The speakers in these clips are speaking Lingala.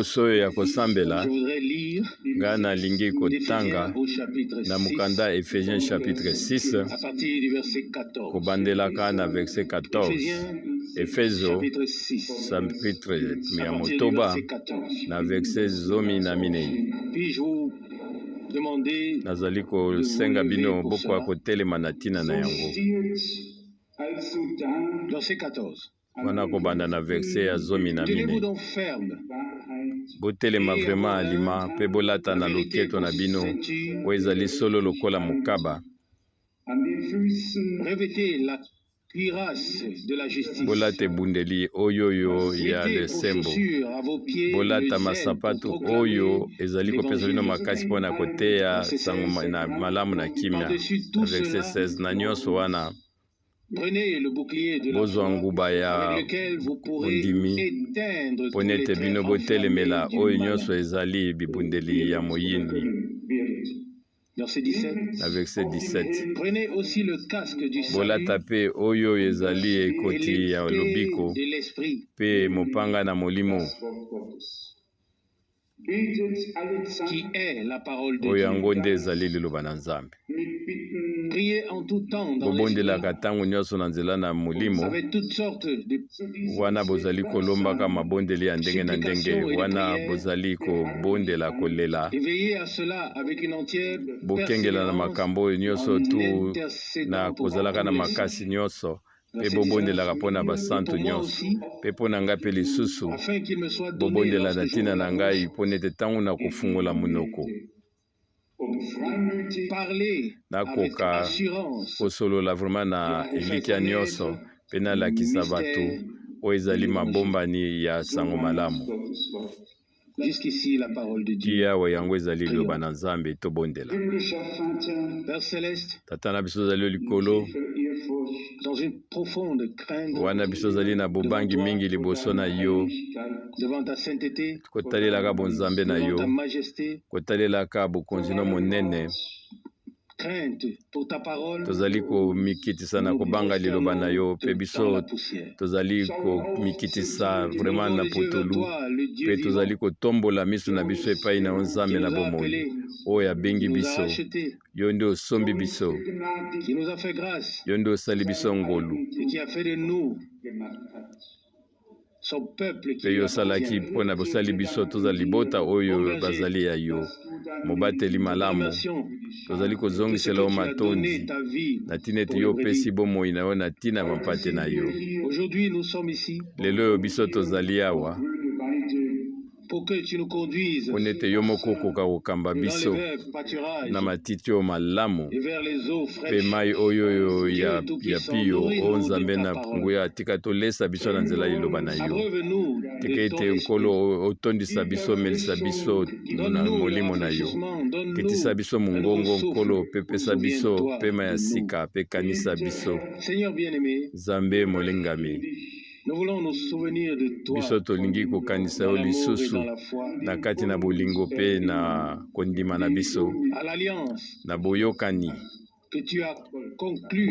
Poso oyo ya kosambela, ngai nalingi kotanga na mokanda Ephésiens chapitre 6, kobandelaka na verset 14. Efezo chapitre ya motoba na verset 14. Nazali kosenga bino bokoka kotelema na ntina na yango. Wana kobanda na verse ya 14. Botelema vraiment alima mpe bolata na loketo na bino oyo ezali solo lokola mokaba. Bolata ebundeli oyoyo ya lesembo. Bolata masapatu oyo ezali kopesa bino makasi mpo na koteya sango malamu na kimia. Verse 16 na nyonso wana Bozwa nguba ya bondimi mpo nete bino botelemela oyo nyonso ezali bibundeli ya moyini. Na verset 17, bolata mpe oyo ezali ekoti ya lobiko mpe mopanga na Molimo. Oyo yango nde ezali liloba na Nzambe. Bobondelaka ntango nyonso na nzela na Molimo, wana bozali kolombaka mabondeli ya ndenge na ndenge, wana bozali kobondela kolela. Bokengela na makambo oyo nyonso tu na kozalaka na makasi nyonso mpe bobondelaka mpo na basantu nyonso, mpe mpo na ngai mpe lisusu, bobondela na ntina na ngai, mpo nete ntango nakofungola monoko, nakoka kosolola vraiment na elikya nyonso mpe nalakisa bato oyo ezali mabombani ya sango malamu. Ti awa yango ezali liloba na Nzambe. Tobondela. Tata na biso ozali likolo, wana biso ozali na bobangi mingi liboso na yo, kotalelaka bonzambe na yo, kotalelaka bokonzi no monene. Tozali komikitisa na kobanga liloba na yo, mpe biso tozali komikitisa vraiment na putulu, mpe tozali kotombola miso na biso epai na yo, Nzambe na bomoi, oyo abengi biso. Yo nde osombi biso, yo nde osali biso ngolu mpe yo osalaki mpo na bosali biso tozala libota oyo bazali ya yo. Mobateli malamu, tozali kozongisela yo matondi na ntina ete yo opesi bomoi na yo na ntina ya bampate na yo. Lelo oyo biso tozali awa mpo ete yo moko okoka kokamba biso na matiti oyo malamu mpe mai oyo oyo ya, ya pio. O Nzambe na nguya, tika tolesa biso na nzela liloba na yo. Tika ete Nkolo otondisa biso, omelisa biso na molimo na yo. Kitisa biso mongongo, Nkolo, mpe pesa biso pema ya sika, mpe kanisa biso. Nzambe molingami, biso tolingi kokanisa yo lisusu na kati na bolingo mpe na kondima na biso na boyokani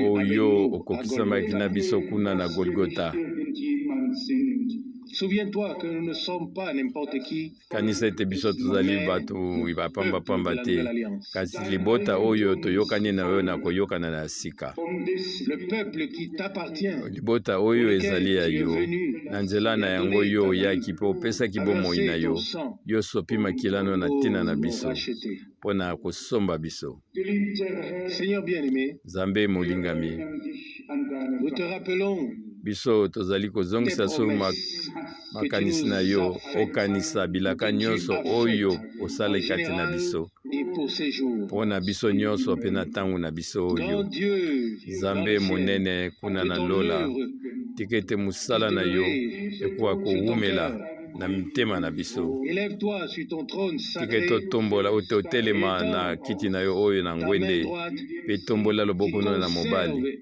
oyo okokisamaki na biso kuna na Golgota. Souviens-toi que nous ne sommes pas n'importe qui. Kanisa ete biso tozali bato bapambapamba te, kasi libota oyo toyokani na yo na koyokana na sika. Libota oyo ezali ya yo, na nzela na yango yo oyaki mpe opesaki bomoi na yo. Yo osopi makila no na ntina na biso mpo na kosomba biso. Nzambe molingami, biso tozali kozongisa so makanisi na yo, okanisa bilaka nyonso oyo osali kati na biso mpo na biso nyonso mpe na ntango na biso oyo. Nzambe monene kuna na lola, tika ete mosala na yo ekoka kowumela na mitema na biso. Tika ete otombola ote otelema na kiti na yo oyo na ngwende, mpe tombola loboko no na mobali,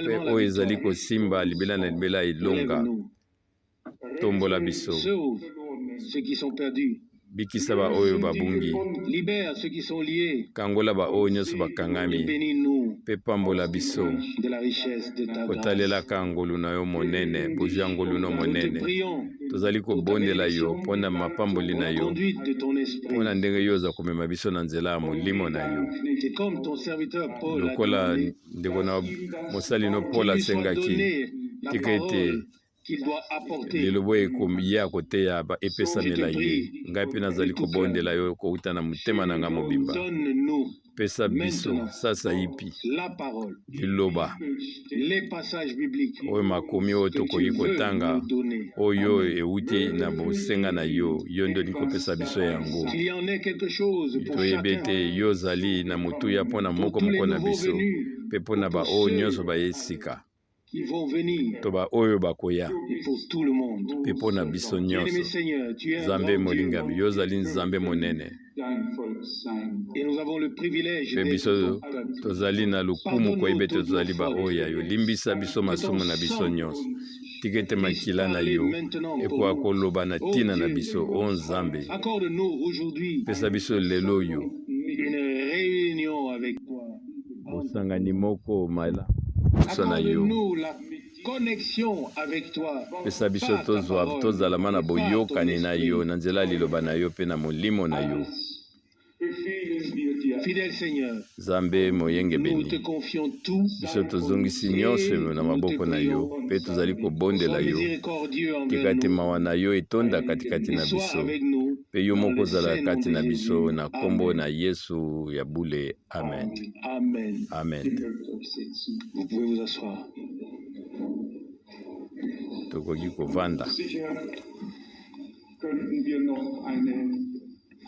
mpe oyo ezali kosimba libela na libela elonga. Tombola biso. Bikisa baoyo babungi. Libère ceux qui sont liés. Kangola baoyo nyonso bakangami. Et bénis-nous Mpe pambola biso. de la richesse de ta grâce. Kotalelaka ngolu na yo monene, bozwi ya ngolu na Nous te monene. prions Tozali kobondela yo mpo na mapamboli pour na la yo, conduite de ton esprit. mpo na ndenge yo oza komema biso na nzela ya molimo na yo. Et comme ton serviteur Paul a Lokola demandé, ndeko na mosali no qu'il Paul lui soit asengaki, donné la tika ete parole qu'il doit apporter. liloba oyo ye akoteya epesamela ye. Ngai mpe nazali kobondela yo kouta na motema na ngai mobimba. Donne-nous Pesa biso sasa ipi la parole, liloba les passages bibliques oyo makomi oyo que tokoki tu veux kotanga nous donner. oyo euti na bosenga na yo, yo nde olingi kopesa biso yango. Qu'il y en ait quelque chose pour Toyebi chacun, ete yo ozali na motuya mpo na pour moko tous les moko na nouveaux biso venus, mpe mpo na pour baoyo ceux nyonso baye sika qui vont venir to baoyo bakoya et pour tout le monde. mpe mpo na biso Bien-aimé nyonso. Seigneur, tu es un Nzambe grand Dieu molingami, yo ozali Nzambe monene Dein Volk sein. et nous avons le privilège mpe d'être biso ton peuple. tozali na lokumu koyeba ete tozali baoyo ya yo. Limbisa biso masumu na biso nyonso, tika ete Puisse makila na parler yo maintenant pour ekoka nous. koloba na Oh ntina na Dieu, biso. O Nzambe, accorde-nous aujourd'hui pesa biso lelo oyo une réunion avec toi. bosangani moko malamu liboso na yo. Accorde-nous la connexion avec toi Pesa biso par ta tozwa parole tozalama na et par ton boyokani na yo esprit. na nzela ya liloba na yo mpe na molimo na yo. Befehlen wir dir, Fidèle Seigneur, Nzambe nous te moyengebeni, confions tout biso tozongisi nyonso et na nous te maboko na yo prions. mpe tozali kobondela Sois yo. miséricordieux Tika envers ete nous mawa na yo etonda katikati et na sois biso avec nous mpe yo dans moko le ozala saint nom kati de na biso Jésus. na nkombo Amen. na Yesu ya bule. Amen. Amen. Amen. ihr mögt euch setzen. Vous pouvez vous asseoir. Tokoki kovanda. Sicher könnten wir noch eine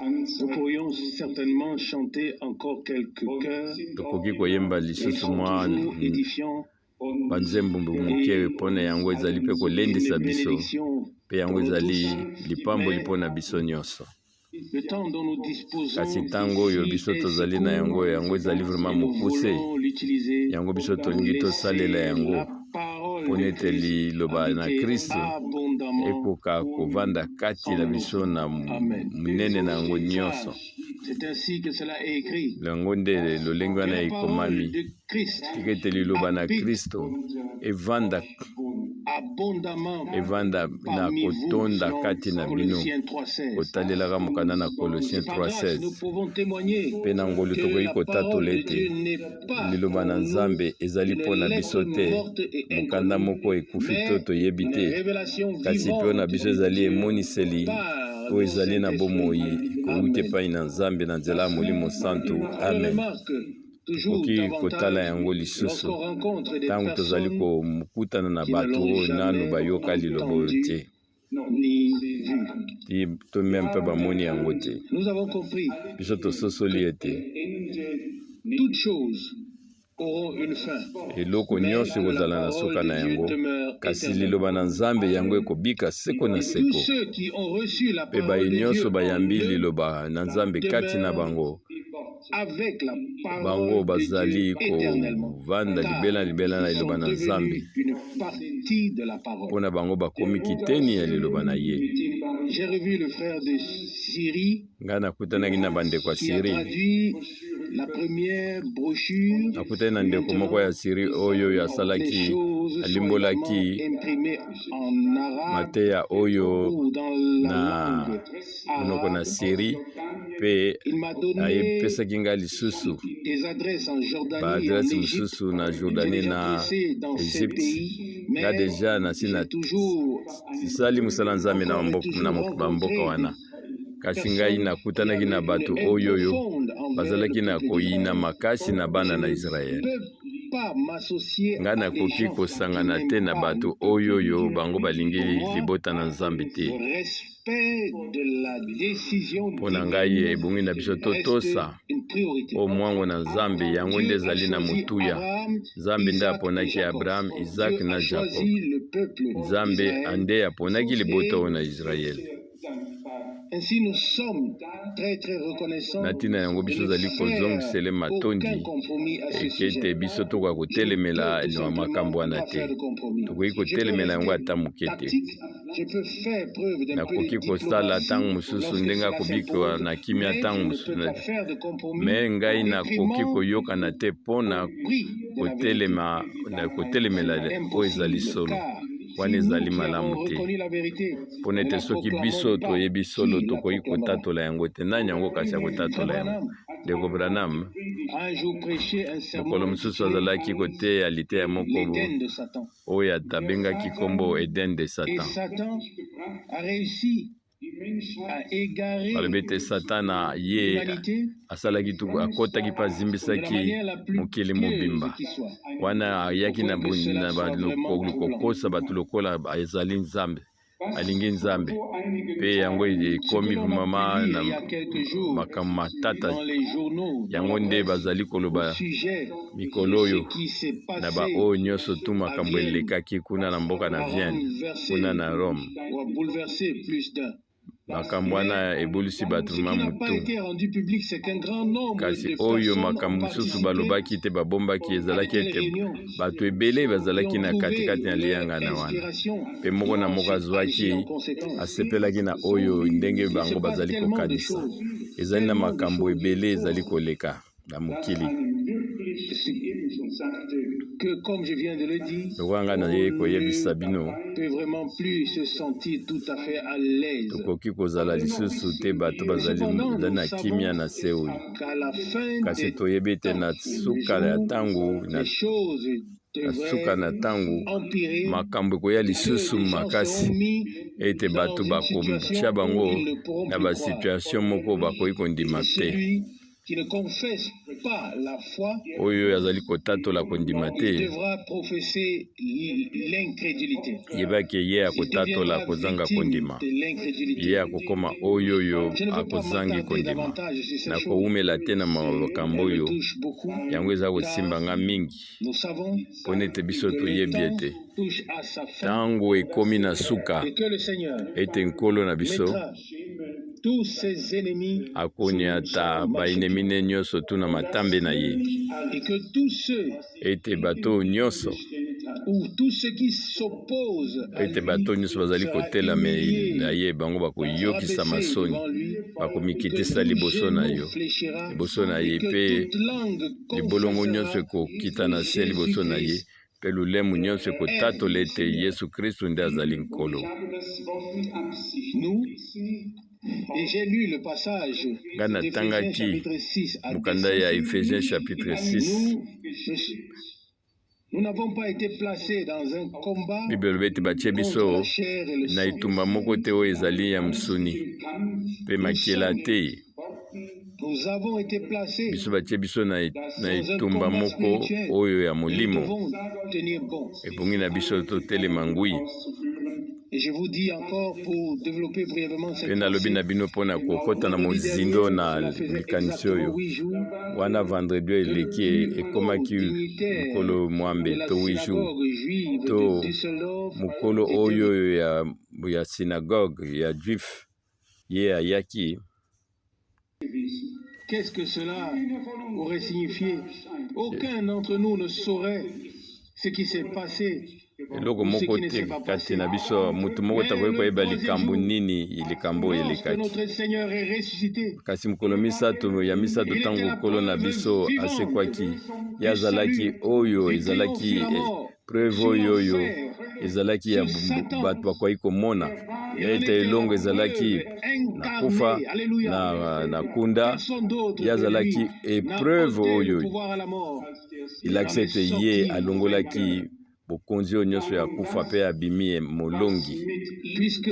Nous Anzahl pourrions certainement chanter encore quelques und chœurs. sind auch Tokoki immer koyemba Ils lisusu sont mwa toujours édifiants und banzembo moke mpona yango ezali mpe et une kolendisa biso bénédiction mpe yango pour nous ezali tous. lipamboli Mais mpo na biso nyonso. le temps dont nous disposons Kasi ntango oyo ici biso est si tozali na court yango, yango ezali vraiment et nous mokuse, voulons l'utiliser yango biso pour tolingi tosalela laisser yango la parole mpo de ete Christ liloba na habiter Kristo abondamment ekoka kovanda kati na en nous. biso na Amen. monene na yango nyonso. C'est ainsi que cela est écrit. Yango nde lolenge Que wana la parole ekomami. de Christ Tika ete liloba na habite Kristo evanda abondamment evanda na parmi vous, kotonda selon kati na bino, Colossiens 3,16. kotalelaka mokanda na Colossiens Par grâce, nous 3:16. pouvons témoigner Mpe na ngolu que tokoki la kotatola parole de ete Dieu n'est pas liloba pour na nous Nzambe ezali une mpo na biso lettre te morte et mokanda inconnue, moko ekufi to mais toyebi une te, révélation kasi mpe na vivante biso de ezali Dieu emoniseli par oyo le ezali na Saint-Esprit. bomoi kowuta Amen. epai na Nzambe na nzela ya Molimo Santu. On le Amen. remarque toujours Tokoki kotala davantage yango lisusu lorsqu'on rencontre des ntango tozali personnes kokutana na qui ne bato l'ont oyo nanu jamais bayoka liloba oyo entendu te ni vu. ti to meme mpe bamoni yango te. Nous avons compris Biso tososoli ete Ende toutes choses auront une fin, eloko mais nyonso que la ekozala na parole suka de na Dieu yango, demeure kasi éternelle. liloba na Nzambe yango ekobika seko na Et tous seko. ceux qui ont reçu la Mpe parole baye de nyonso Dieu en bayambi eux liloba na Nzambe kati na demeurent bango, avec la bango parole de bazali Dieu éternellement, kovanda car libela libela na ils liloba sont na Nzambe. devenus une partie de la parole. Mpo na bango bakomi kiteni ya liloba na ye. mit dem Barry J'ai revu le frère de Syrie Ngai nakutanaki na bandeko ya qui a Syrie, traduit la première brochure nakutani na et ndeko moko maintenant ya Syrie oyo les asalaki choses sont alimbolaki également imprimées en arabe mateya oyo ou dans la na langue monoko na arabe. Syrie mpe Il m'a donné ayepesaki ngai lisusu des adresses en Jordanie et en baadresse Égypte. mosusu na J'ai Jordanie déjà na pressé dans ces Egypte. pays, Nga mais deja nasi j'ai na toujours sali mosala Nzambe na encore et mboka, na toujours mok- bamboka rencontré wana, des kasi ngai personnes qui nakutanaki na avaient une bato haine oyo oyo profonde envers le bazalaki na peuple koyina d'Israël. makasi na Je bana na ne Israele. peux pas m'associer Ngai à des nakoki gens qui kosangana te n'aiment na pas bato le peuple oyo de oyo Dieu. bango balingi Pour moi, libota na Nzambe te. le respect de la décision Mpo na ngai divine ebongi na biso reste totosa une priorité. o mwango na Nzambe, yango nde Dieu a ezali na choisi motuya. Abraham, Nzambe nde Isaac et aponaki Jacob. Abraham, Isaac Dieu na a Jacob. choisi le peuple Nzambe d'Israël nde aponaki libota et oyo na Israele. sehr dankbar. Ainsi, nous sommes très très reconnaissants Na ntina yango de biso ne tozali faire kozongisele aucun matondi compromis à ce eke ete sujet. biso tokoka Je ne kotelemela peux tout na makambo simplement wana pas te. faire de compromis. Tokoki Je peux kotelemela yango rester ata moke te. tactique, je peux faire preuve d'un peu de Nakoki kosala diplomatie ntango mosusu lorsque ndenge cela akobika s'impose, na kimia mais ntango je ne mosusu peux na pas faire de compromis me au ngai nakoki détriment koyokana te mpo na au prix de la vérité. kotelema na kotelemela C'est oyo ezali impossible, solo. car Wana si nous ezali qui avons malamu te reconnu la vérité mpo ne ete la soki proclamons biso pas, toyebi solo qui la tokoki proclamera? kotatola yango te. Nani yango kasi Frère akotatola yango? Branham Ndeko Branham a un jour prêché un mokolo sermon mosusu intitulé azalaki koteya liteya moko L'Éden de Satan. oyo abengaki nkombo Eden de Et Satan. Satan a réussi à égarer Balobi ete Satana ye l'humanité asalaki tuku akotaki mpe de la azimbisaki manière la plus mokili pieuse mobimba. qui soit, Wana au ayaki point na que cela soit vraiment troublant. kokosa bato lokola ezali Nzambe, alingi Nzambe Vor einigen mpe yango Tagen Ce que ekomi l'on a pu mama lire na il y a quelques jours makambo matata. dans les journaux, dans Yango la nde presse, bazali au koloba sujet mikolo de oyo ce qui s'est na passé baoyo nyonso tu à makambo Vienne, elekaki kuna na mboka na a Vienne, renversé kuna na Rome. ou a bouleversé plus d'un. Makambo wana Mais ebulisi bato ce ma qui n'a pas motu. été rendu public, c'est qu'un grand nombre Kasi de oyo personnes ont makambo mosusu participé balobaki te, babombaki, à de ezalaki telles ete réunions bato ebele qui bazalaki ont na trouvé katikati na leur liyangana wana inspiration mpe moko et na ont moko ensuite agi azwaki en conséquence. asepelaki na oyo ndenge Il se bango passe bazali tellement de kokanisa. choses, Ezali na tellement de makambo choses ebele ezali koleka na dass mokili. einem wirklich, wie eben schon sagte, que, comme je viens de le dire, Lokola ngai on naye koyebisa ne bino, peut vraiment plus se sentir tout à fait à l'aise. tokoki kozala lisusu te bato bazali Cependant, ezali nous na kimia savons na se oyo. qu'à la fin Kasi des toyebi ete temps, na des suka ya jours, ntango na les choses na suka devraient na ntango empirer, makambo ekoya que lisusu des gens seront makasi mis ete dans bato une bakotia situation où bango ils ne pourront na plus croire. basituation moko bakoki kondima Et te. celui qui ne confesse pas la foi, Oyo azali kotatola kondima il te, devra professer l'incrédulité. yebaki ye Il akotatola deviendra kozanga victime kondima, de ye l'incrédulité. akokoma oyo oyo Je ne veux pas akozangi m'attarder kondima. davantage sur ces choses. Nakowumela te na makambo Elles me oyo, touchent beaucoup, yango eza kosimba car nga mingi nous savons mpo nete biso que le toyebi temps ete touche à sa fin ntango ekomi na suka et que le Seigneur ete Nkolo na biso mettra tous ses ennemis sous akoniata son marchepied baenemine nyonso tu na matambe na ye, et que tous ceux ete bato nyonso ou tous ceux qui s'opposent à ete lui bato nyonso bazali sera kotelama humilié, na ye, bango bakoyokisa rabaissé masoni, devant lui, et que bakomikitisa tout liboso na genou yo, fléchira liboso na et ye, que mpe toute langue libolongo nyonso confessera ekokita que na se liboso na ye, Jésus-Christ mpe lolemo nyonso est ekotatola le ete Seigneur. Yesu Kristu nde azali und Nkolo. ich habe das Wort mit Absicht Nous, gelesen, et j'ai lu le passage Ngai d'Éphésiens natangaki chapitre 6 à mokanda ya 17. Ephésiens chapitre 6. Nous, nous, nous n'avons pas été placés dans un combat Bible elobi ete batie contre biso la chair et le na sang. etumba moko te oyo ezali ya mosuni im Kampf mpe makila Nous sommes, te. nous avons été placés Biso batie biso na dans un etumba combat moko spirituel oyo ya et nous molimo. devons tenir bon. Ebongi na biso totelema ngwi. auszuführen. Et je vous dis encore, pour développer brièvement Mpe cette nalobi pensée, na bino mpona kokɔta na vendredi mozindo dernier, na cela faisait likanisi exactement oyo 8 jours wana vendredi oyo que le eleki plus haut ekomaki dignitaire mokolo de mwambe la to 8 jours synagogue juive de to Düsseldorf mokolo était oyo oyo ya synagogue ya juif ye ayaki. Qu'est-ce que cela aurait signifié? Aucun d'entre nous ne saurait ce qui s'est passé Eloko ou ce moko qui ne te s'est pas kati passé. na biso, motu moko Mais takoki le koyeba troisième likambo jour, nini likambo oyo lorsque elekaki. notre Seigneur est ressuscité, Kasi mokolo misato ya misato il était ntango la Nkolo na preuve biso vivante asekwaki, ye du azalaki salut, oyo du triomphe ezalaki sur la mort, preuve sur oyo oyo l'enfer, ezalaki ya sur Satan. bato bakoki komona Il en ete était la elongo ezalaki preuve na kufa incarnée. Alléluia. na kunda. Personne d'autre Ye que azalaki lui n'a epreuve ôté le oyo pouvoir à la mort. elakisi Il en ete est ye sorti alongolaki vainqueur. bokonzi oyo nyonso ya kufa mpe abimi ye molongi. Puisque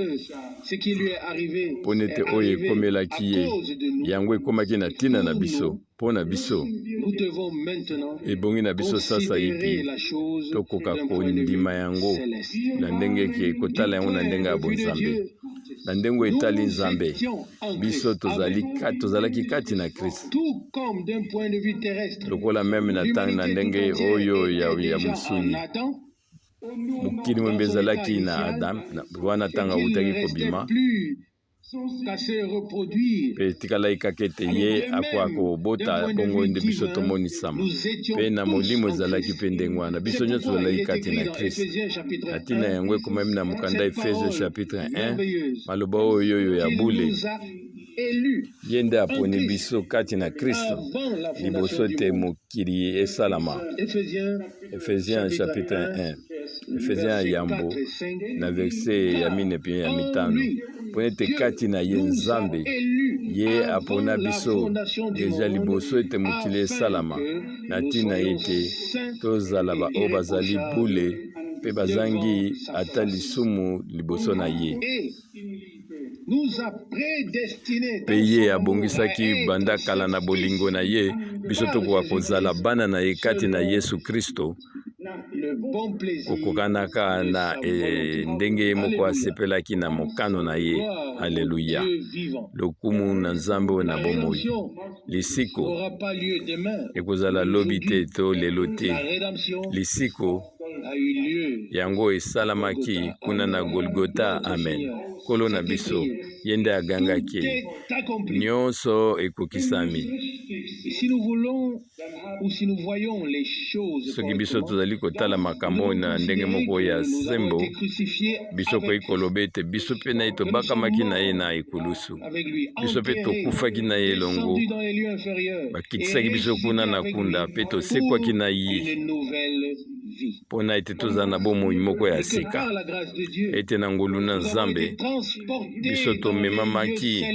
ce qui lui est arrivé Mpo nete est oyo arrivé à ekomelaki ye, cause de nous, yango ekomaki na ntina na pour biso, nous, mpo na biso. nous devons maintenant Ebongi na biso sasa considérer ipi la chose tokoka d'un point de vue kondima yango céleste. na ndenge eke Du kotala yango na point ndenge de ya vue de bonzambe, Dieu, na ndenge oyo etali nous Nzambe. étions en Biso Christ. tozali Amen. tozalaki kati na Kristo, Tout comme d'un point de vue terrestre, lokola meme na ntango na l'humanité tout ndenge entière oyo ya, était ya déjà en mosuni. Adam, Mokili dans mwembe son état ezalaki na initial, Adam wana et ntango qu'il ne awutaki restait kobima plus Mpe etikalaki kaka ete ye akoka kobota, bongo nde biso tomonisama. Mpe na molimo ezalaki mpe ndenge wana, biso nyonso tozalaki kati na Kristo. Na ntina yango ekomami na mokanda Efesio chapitre 1, maloba oyo oyo ya bule: Ye nde aponi biso kati na Kristo liboso ete mokili esalama. Ephésiens chapitre 1, Ephésiens ya yambo na verse ya mine mpe ya mitano, mpo ete kati na ye Nzambe ye apona biso deja liboso ete mokili esalama, na ntina ete tozala baoyo bazali bule mpe bazangi ata lisumu liboso na ye. Mpe ye abongisaki banda kala na bolingo na ye biso tokoka kozala bana na ye kati na Yesu Kristo, kokokanaka na ndenge ye moko asepelaki na mokano na ye. Aleluya! Lokumu na Nzambe oyo na bomoi. Lisiko ekozala lobi te to lelo te. Lisiko yango esalamaki kuna na Golgota. Amen. Nkolo na biso, ye nde agangaki, nyonso ekokisami. Soki biso tozali kotala makambo oyo na ndenge moko ya sembo, biso koki koloba ete biso mpe na ye tobakamaki na ye na ekulusu, biso mpe tokufaki na ye elongo, bakitisaki biso kuna na kunda mpe tosekwaki na ye mpo na ete tozala na bomoi moko ya sika, ete na ngolu na Nzambe biso tomemamaki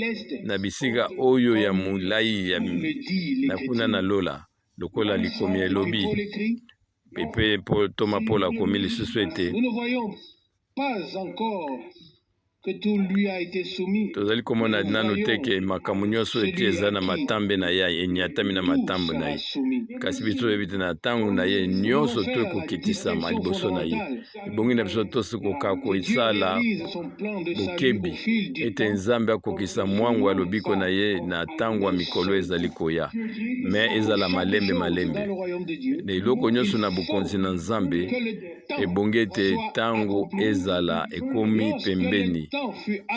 na bisika oyo ya molai ya na kuna na lola, lokola likomi elobi. Mpe ntoma Paul akomi lisusu ete tozali komona nanu te ke makambo nyonso ete eza na matambe na ye, enyatami na matambe na ye, kasi biso toyebi te na ntango na ye nyonso to ekokitisama liboso na ye. Ebongi na biso tokoka kosala bokebi ete Nzambe akokisa mwango ya lobiko na ye na ntango ya mikolo ezali koya, me ezala malembe malembe. Na eloko nyonso na bokonzi na Nzambe, ebongi ete ntango ezala ekomi pembeni.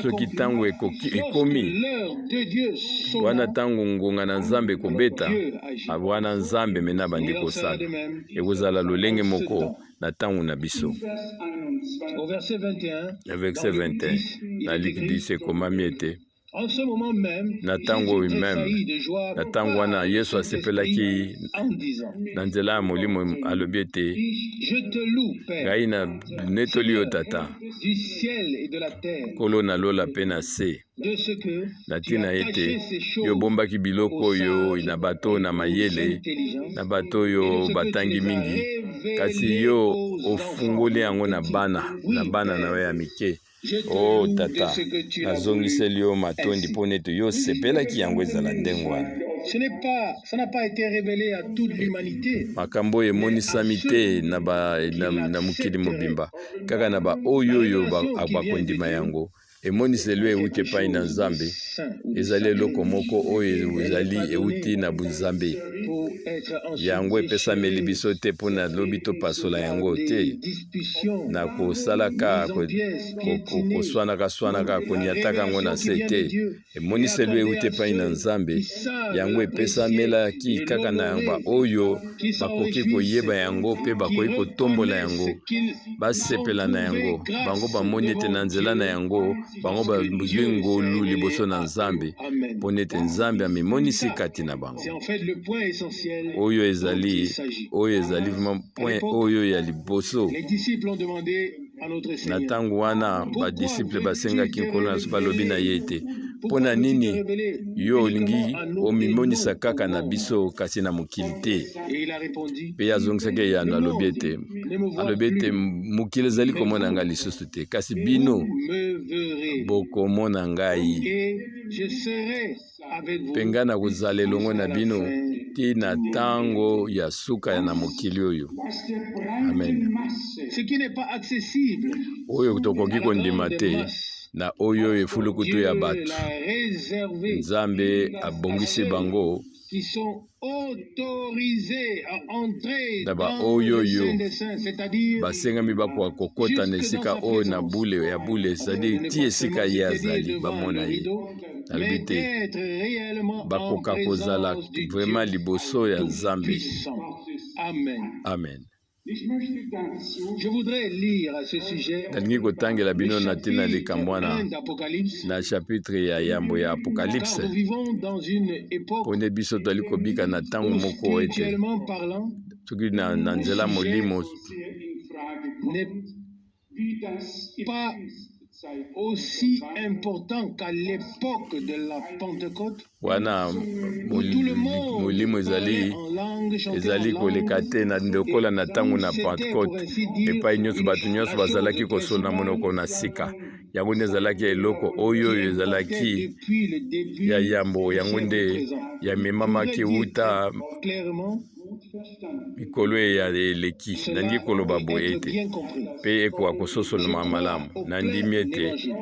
Soki ntango ekoki ekomi wana, ntango ngonga na Nzambe ekobeta wana, Nzambe mena abandi kosala. Ekozala lolenge moko na ntango na biso. Na verset 21 na Luc 10 ekomami ete na ntango oyo meme, na ntango wana, Yesu asepelaki na nzela ya Molimo, alobi ete: Ngai na netoli yo, Tata, Nkolo na lola mpe na se, na ntina ete yo obombaki biloko oyo na bato na mayele, na bato oyo batangi mingi, kasi yo ofungoli yango na bana, na bana na yo ya mike. O oh, Tata, nazongiseli yo matondi mpo nete yo osepelaki yango ezala ndenge wana. Makambo oyo emonisami te na, ba, na, na mokili mobimba, kaka na baoyo oyo bakondima yango. Emoniseli oyo euti epai na Nzambe ezali eloko moko oyo ezali euti na bunzambe. Yango epesameli biso te mpo na lobi topasola yango te na kosalaka koswanaka swanaka, konyataka yango na se te. Emoniseli euti epai na Nzambe, yango epesamelaki kaka na baoyo bakoki koyeba yango mpe bakoki kotombola yango, basepela na yango. Bango bamoni ete na nzela na yango bango bazwi ngolu liboso na Nzambe, mpo ete Nzambe amimonisi kati na bango. Oyo ezali vraiment point oyo ya liboso. Na ntango wana badisiple basengaki Nkolo na biso, balobi na ye ete: mpo na nini yo olingi omimonisa kaka na biso kasi na mokili te? Mpe ye azongisaki eyano, alobi ete: mokili ezali komona ngai lisusu te, kasi bino bokomona ngai, mpe ngai nakozala elongo na bino ti na ntango ya suka na mokili oyo. Amen. Oyo tokoki kondima te na oyo efulukutu ya bato, Nzambe abongisi bango. qui sont autorisés à entrer Na dans baoyo le oyo Saint des Saints, c'est-à-dire basengami bakoka kokɔta na jusque dans esika sa oyo na présence. bule ya bule, Je c'est-à-dire ne ti pas esika seulement ye se tenir azali devant le bamona ye. rideau, Nalobi mais te d'être réellement en bakoka kozala présence du vraiment Dieu liboso ya Nzambe. Tout-Puissant. Amen. Amen. Ich möchte dazu Je voudrais lire à ce sujet Nalingi kotangela le bino na ntina chapitre likambo wana 1 d'Apocalypse, na chapitre ya yambo ya car Apocalypse, nous vivons dans une époque mpo nde biso tozali kobika na ntango où, moko ete spirituellement parlant, soki na nzela sujet molimo sehr in Frage n'est kommt, wie das im pas Pfingstzeitalter aussi war. important qu'à l'époque de la Pentecôte, wana où tout le monde molimo parlait ezali en langue, chantait en ezali koleka langue, te na lokola na ntango na c'était pour Pentecôte, ainsi dire epai nyonso bato nyonso la bazalaki chose kosona principale monoko na sika. Yango nde ezalaki eloko oyo qui oyo importait ezalaki depuis le début ya yambo, du yango siècle nde présent. Je yamemamaki voudrais dire wuta très clairement, Gut verstanden. mikolo ya eleki. cela Nalingi koloba peut boye être ete bien compris. mpe ekoka Je kososolama crois malamu. au plein Nandimi ete évangile.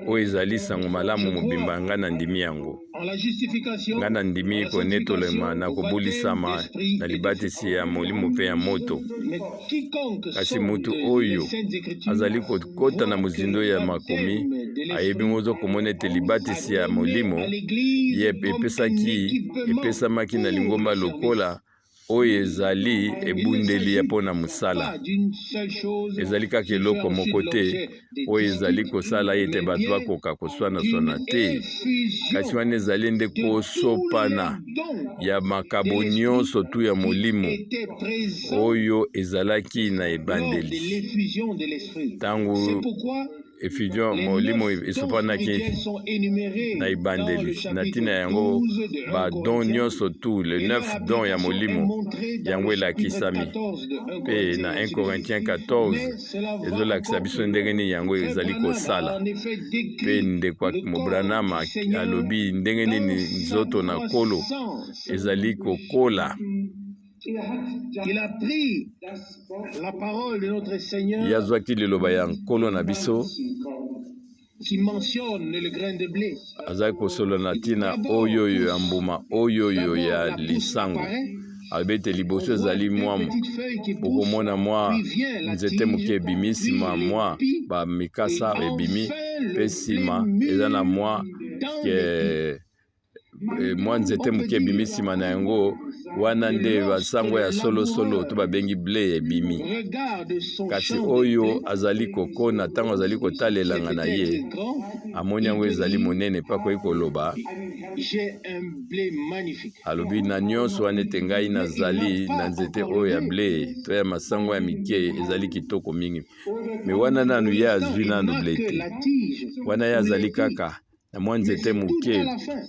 oyo ezali sango malamu Je crois mobimba, ngai nandimi yango. en la justification, Ngai nandimi en la konetolema sanctification, na au baptême kobulisama d'esprit na et de feu. libatisi ya molimo mpe ya moto. Mais quiconque Kasi sonde motu les oyo Saintes Écritures azali kokota na voit que mozindo le ya makomi baptême de ayebi l'esprit mozo komona ete a libatisi ya donné molimo à l'Église ye comme un epesaki équipement epesamaki na pour lingomba le service. lokola oyo ezali Il ne ebundeli ya s'agit mpo na mosala. pas d'une seule chose Ezali kaka qui fait eloko ensuite moko te l'objet des oyo ezali disputes, kosala ete mais bato bien bakoka koswanaswana d'une te, kasi effusion wana ezali nde de tous kosopana les dons ya de makabo l'esprit nyonso tu ya qui molimo étaient présents oyo ezalaki na lors de ebandeli l'effusion de l'esprit. C'est ntango pourquoi effusion les molimo 9 dons esopanaki spirituels sont énumérés na dans le ebandeli. Na chapitre ntina yango 12 de 1 badon Corinthiens nyonso tu le et leur 9 don ya application est molimo montrée dans yango le chapitre elakisami 14 de 1 mpe Corinthiens na et 1 ainsi de suite. Corinthiens 14 Mais cela va ezolakisa encore biso plus ndenge loin. nini yango Frère ezali Branham a kosala. en effet Mpe décrit ndeko le corps Mobranam du Seigneur alobi ndenge dans nini sa nzoto na Nkolo croissance. ezali kokola. Er hat Il a pris das Wort la parole de notre Ye Seigneur azwaki liloba ya Nkolo na biso Weizenkorn. qui mentionne le grain de blé. azali kosolola na ntina D'abord oyo oyo ya pousse, mbuma oyo oyo d'abord ya la pousse lisango. apparaît. Alobi ete On liboso voit ezali deux mwa petites feuilles qui poussent, bokomona mwa puis vient la nzete moke tige, ebimi, puis nsima mwa l'épi, et bamikasa ebimi, enfin mpe le blé nsima eza na mûr mwa dans l'épi. ke mwa nzete On peut moke ebimi dire nsima na yango wana que nde lorsque basango le ya solosolo to laboureur babengi ble ebimi. regarde son Kasi champ de oyo blé, azali kokona ntango azali kotala c'est elanga na ye peut-être grand, amoni il yango peut ezali dire, monene mpe akoki koloba j'ai un blé magnifique. alobi na nyonso wana ete ngai Mais il n'a nazali na pas nzete encore oyo le ya blé. ble to ya masango ya mike ezali kitoko mingi, me Pour wana nanu ye l'instant, azwi il nanu n'a ble que te, la tige wana ye ou azali l'épi. kaka na mwa Mais nzete c'est tout moke. à la fin,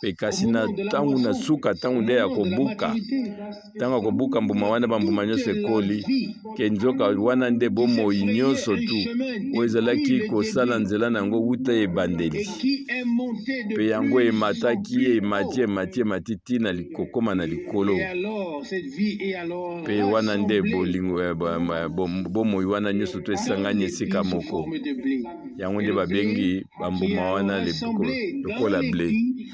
Mpe au kasi na moment de la ntango na moisson, suka ntango au nde ya moment de la kobuka, maturité, ntango ya kobuka mbuma wana bambuma toute nyonso la ekoli vie ke nzoka wana nde qui s'est bomoi frayé nyonso un tu chemin oyo depuis ezalaki le kosala début nzela na yango wuta ebandeli et qui est monté de mpe yango plus en emataki plus emati haut. emati emati ntina kokóma na likolo. Et alors, cette vie est alors Mpe wana nde rassemblée bolingo bomoi wana nyonso to dans esangani l'épi esika sous moko. forme de blé. Yango Et nde le blé babengi qui est bambuma alors wana rassemblé dans lokola blé, l'épi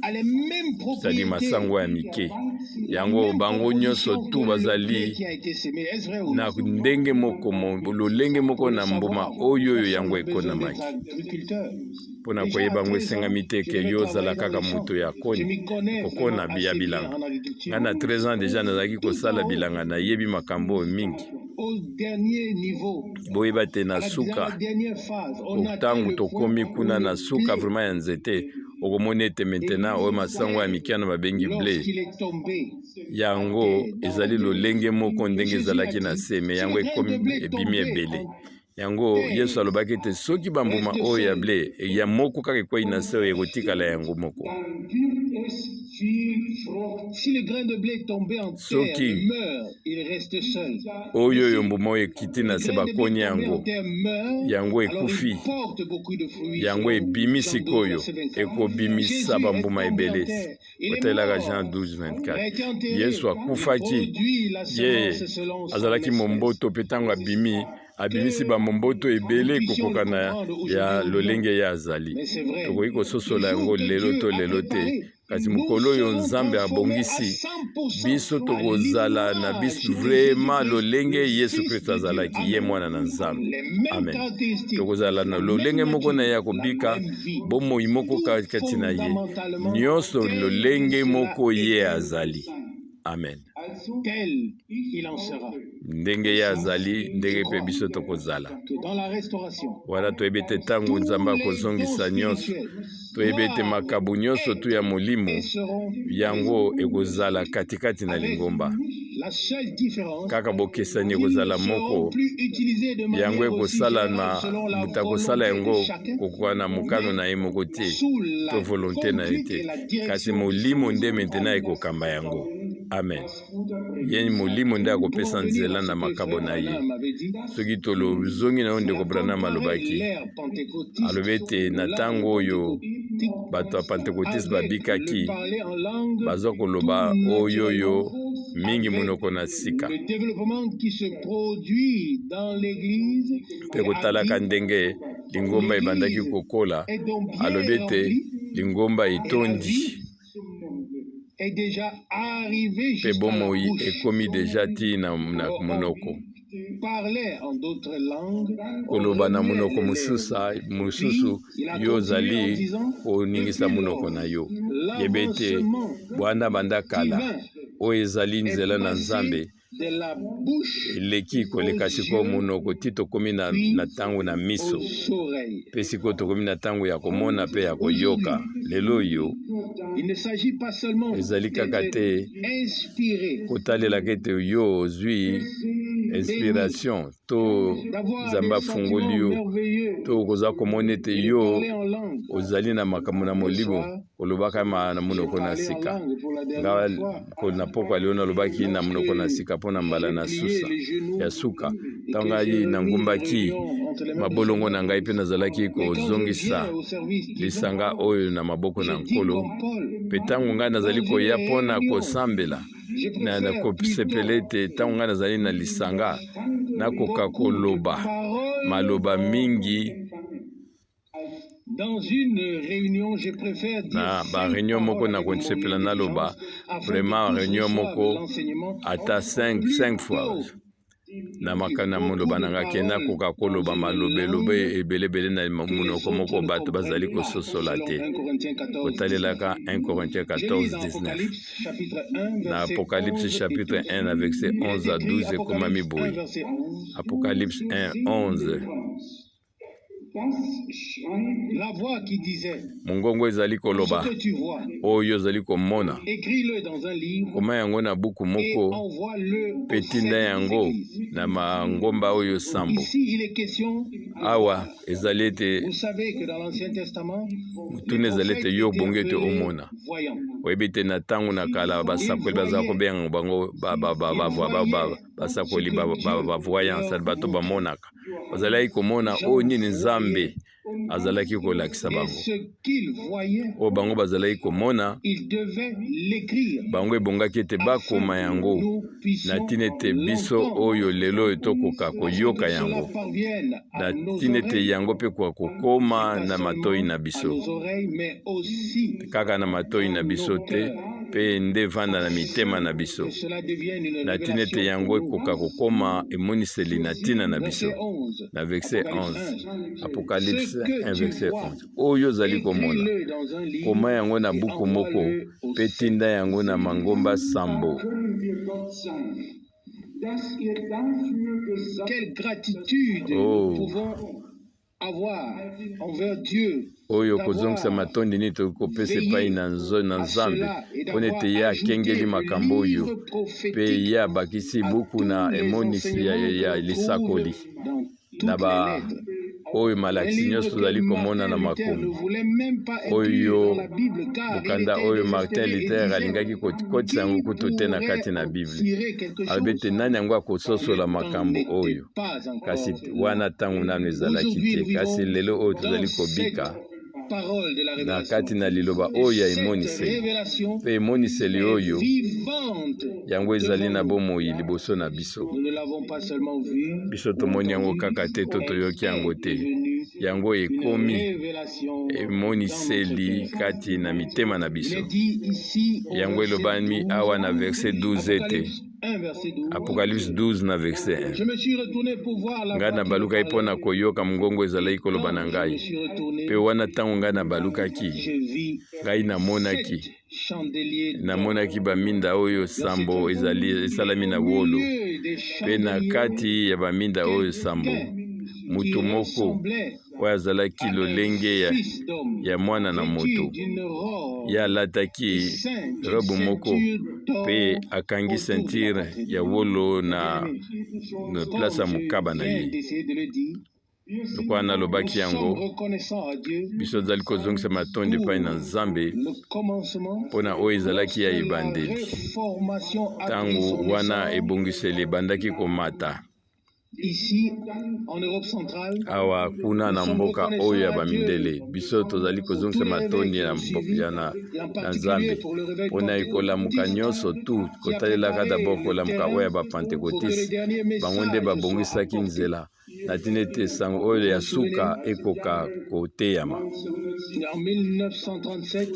a les mêmes c'est-à-dire propriétés, masango ya mike. la Yango même bango nyonso composition tu que le blé bazali qui a été semé. Est-ce vrai ou na non? ndenge moko lolenge moko Pour le na mbuma savoir, oyo oyo personne yango n'a besoin d'être ekonamaki. agriculteur. Mpo na Déjà à koyeba yango 13 ans, esengami te je ke devais yo ozala travailler dans kaka les champs. moto ya Je koni m'y connais vraiment kokona ya assez bien bilanga. en agriculture. Ngai na 13 ans deja nazalaki Tout kosala en haut, bilanga, nayebi makambo oyo mingi. au dernier niveau, Boyeba te na à la, dans la suka dernière phase, on atteint ntango le point tokomi où kuna na le suka blé vraiment ya nzete okomona ete maintenant oyo masango ya mike wana babengi ble lorsqu'il est tombé à yango terre dans la ezali terre. lolenge moko Et ndenge Jésus a ezalaki na dit, se me si yango le grain de ekomi blé ebimi tombé ebele. en Yango Yesu terre alobaki ete soki bambuma reste oyo ya seul, ble ya moko kaka ekwei na se oyo ekotikala yango moko. Dann wird es viel Frucht. si le grain de blé tombé en terre Soki meurt, il reste seul. oyo Mais oyo si mbuma oyo ekiti na le se grain de blé bakoni tombé en yango terre meurt, yango alors il ekufi porte beaucoup de fruits, yango selon ebimi Jean 12, sikoyo verset 24. ekobimisa Jésus est bambuma tombé en ebele. terre, il est Otalelaka Jean mort, 12 il a 24 été enterré, Yesu il akufaki produit la ye semence selon son azalaki espèce. momboto mpe ntango abimi abimisi Que bamomboto nous ebele puissions le ekokoka na comprendre ya aujourd'hui ou non, lolenge ye azali. mais c'est vrai. Tokoki Le kososola jour yango que lelo Dieu to a lelo te, préparé Kasi Nous mokolo oyo serons Nzambe transformés à abongisi, 100% biso à tokozala na l'image biso de vraiment Jésus-Christ, lolenge le Yesu Fils Kristo de Dieu. azalaki, ye Amen. mwana na Nzambe. Les mêmes Amen. caractéristiques, Tokozala na la même lolenge moko na ye nature, ya la kobika, même vie. bomoi moko Tout kati na ye, fondamentalement nyonso tel que lolenge cela moko ye était, azali. Amen. tel il en sera. Ndenge ye azali, Je ndenge mpe crois biso tokozala. que dans la restauration, Wana toyebi ete ntango tous Nzambe les dons akozongisa nyonso, spirituels toyebi ete doivent makabo nyonso tu ya être molimo et seront présents. yango ekozala katikati na Avec lingomba. la seule différence Kaka bokesani qu'ils ne ekozala seront moko, plus utilisés de yango manière aussi ekosalama, générale selon la moto akosala volonté de yango chacun, kokoka na mokano mais na ye moko te sous to la volonté na ye conduite te, et la kasi direction du molimo nde Saint-Esprit. maintenant ekokamba yango. Amen. Ye molimo nde Pour en akopesa venir nzela à ce na que makabo frère na ye. Branham avait dit, Soki tolozongi na yo, il ndeko a Branham comparé alobaki, l'ère pentecôtiste alobi ete ou na l'âge ntango oyo pentecôtique bato ya Pentecôtiste avec le babikaki, parler en langue bazwa tout koloba oyoyo naturellement, mingi avec monoko na sika, le développement qui se produit dans l'Église, mpe et a kotalaka dit, ndenge lingomba ebandaki l'Église kokola, est donc bien alobi ete remplie lingomba et la etondi vie est déjà arrivée mpe jusqu'à la bomoi bouche. ekomi deja ti na Alors on monoko. parlait en d'autres langues, on Koloba na remuait monoko les lèvres. mosusu Puis mosusu, il a yo continué en ozali disant, koningisa depuis monoko lors, na yo. Yeba ete l'avancement bwana banda kala, divin oyo ezali est nzela na passé Nzambe de la bouche eleki koleka aux sikoyo yeux, monoko ti tokomi puis na ntango na miso, aux oreilles. mpe sikoyo tokomi na ntango ya komona mpe ya koyoka. Aujourd'hui, Lelo oyo il ne s'agit pas seulement ezali kaka d'être te inspiré, kotalelaka ete yo ozwi béni, inspiration to d'avoir Nzambe des afungoli sentiments yo, merveilleux to okoza komona ete et de yo parler en langue. ozali na makambo na Ce molimo, soir, kolobaka na j'ai monoko na parlé en sika. langue pour la Nga dernière fois na pokwa lelo nalobaki na monoko na lorsque sika mpo na mbala j'ai na plié susa les genoux ya suka, et ntango que j'ai ngai remis la nangumbaki réunion entre les mains du mabolongo na Seigneur. ngai mpe nazalaki Mais quand je kozongisa viens au service divin, lisanga oyo na maboko na je dis Nkolo, comme Paul, mpe ntango ngai nazali dans une koya mpo na réunion, kosambela, je na préfère kosepela plutôt ete ntango ngai nazali na lisanga nakoka beaucoup de koloba paroles maloba mingi. Dans une réunion, je préfère dire Na cinq baréunion moko paroles avec mon nakosepela naloba intelligence afin que vraiment tous réunion reçoivent moko l'enseignement ata 5 fois plutôt na que maka na beaucoup moloba de na ngai ke paroles nakoka dans koloba une maloba elobe langue ebelebele na que les monoko moko autres ne bato bazali comprennent pas, kososola selon te, 1 Corinthiens 14, 19. kotalelaka 1 Corinthiens Je lis 14 dans 19. Apocalypse chapitre 1, Na verset Apocalypse 11 et chapitre 12. 1 na verset Il est 11 à écrit, 12 ekomami Apocalypse 1, boye. verset 11, Apocalypse 1 11. La voix qui disait, Mongongo ezali ce koloba, que tu vois, oyo ozali komona, écris-le dans un livre koma yango na buku et moko envoie-le mpe aux tinda sept yango églises. na mangomba oyo sambo. Ici, il est question, Awa ezali ete vous savez que dans l'Ancien Testament, les motuna ezali ete prophètes yo étaient obongi ete appelés omona. voyants. Oyebi ete na ntango na kala Ils basakoli bazala voyaient, kobenga bango ils voyaient ce basakoli que Dieu bavoyance, leur bato montrait. bamonaka, bazalaki komona Jean oyo nini Nzambe voyait, azalaki kolakisa et bango. ce qu'il voyait, Oyo bango bazalaki komona, il devait l'écrire bango ebongaki ete afin bakoma que yango nous na puissions ntina ete biso l'entendre, oyo lelo oyo tokoka afin koyoka que cela yango, parvienne à na nos ntina ete oreilles, yango mpe koka et kokóma pas na matoi seulement na à biso, nos oreilles, mais aussi kaka na matoi dans na biso nos te, cœurs, mpe nde evanda na mitema na biso, que cela devienne une na ntina ete révélation pour yango nous. ekoka kokóma emoniseli na ntina na biso. Verset 11, Na verset Apocalypse 11, 1. Apocalypse Ce que 1 tu verset vois, 11, oyo ozali komona, écris-le dans un livre koma yango na et buku moko envoie-le aux mpe sept tinda yango na églises. mangomba sambo. Quelle gratitude nous Oh, pouvons avoir envers Dieu oyo kozongisa d'avoir matondi nini tokoki kopesa epai veillé na à Nzambe cela et mpo ete d'avoir ye akengeli ajouté le makambo oyo livre mpe prophétique ye abakisi à buku na tous les emonisi enseignements que ya l'on trouve lisakoli dans na toutes les ba lettres. oyo Un malakisi livre nyonso que tozali komona Martin na Luther ne makomi voulait même pas inclure oyo dans la Bible car il mokanda était oyo Martin désespéré et Luther disait, alingaki kokotisa yango qui kutu te na pourrait kati na en Bible, tirer quelque alobi ete chose? nani yango Le akososola temps makambo n'était oyo? pas Kasi encore là. wana ntango nano ezalaki Aujourd'hui, te, nous kasi vivons lelo oyo dans tozali cette kobika parole de la na kati révélation. na liloba Et oyo ya cette emoniseli, révélation mpe emoniseli est oyo vivante. Yango ezali na bomoi liboso na biso. Biso tomoni yango kaka te to toyoki yango te. Yango ekomi emoniseli kati na mitema na biso. Yango elobami awa na verset 12 ete Apocalypse 12 na verset 1. Ngai nabalukaki mpo na koyoka mongongo ezalaki koloba na ngai, mpe wana ntango ngai nabalukaki, ngai namonaki namonaki baminda oyo sambo ezali esalami na wolo, mpe na kati ya baminda oyo sambo moto moko oyo azalaki lolenge ya, ya mwana na moto. Ye alataki robe moko mpe akangi ceinture ya wolo na, na place ya mokaba na ye. Lokola nalobaki yango, biso tozali kozongisa matondi epai na Nzambe mpo na oyo ezalaki ya ebandeli, ntango wana ebongiseli ebandaki komata. Awa kuna na mboka oyo ya bamindele, biso tozali kozongisa matondi ya, ya na, na Nzambe mpo na ekolamuka nyonso tu, kotalelaka dabord kolamuka oyo ya bapantekotiste. Bango nde babongisaki nzela na ntina ete sango oyo ya suka ekoka koteyama.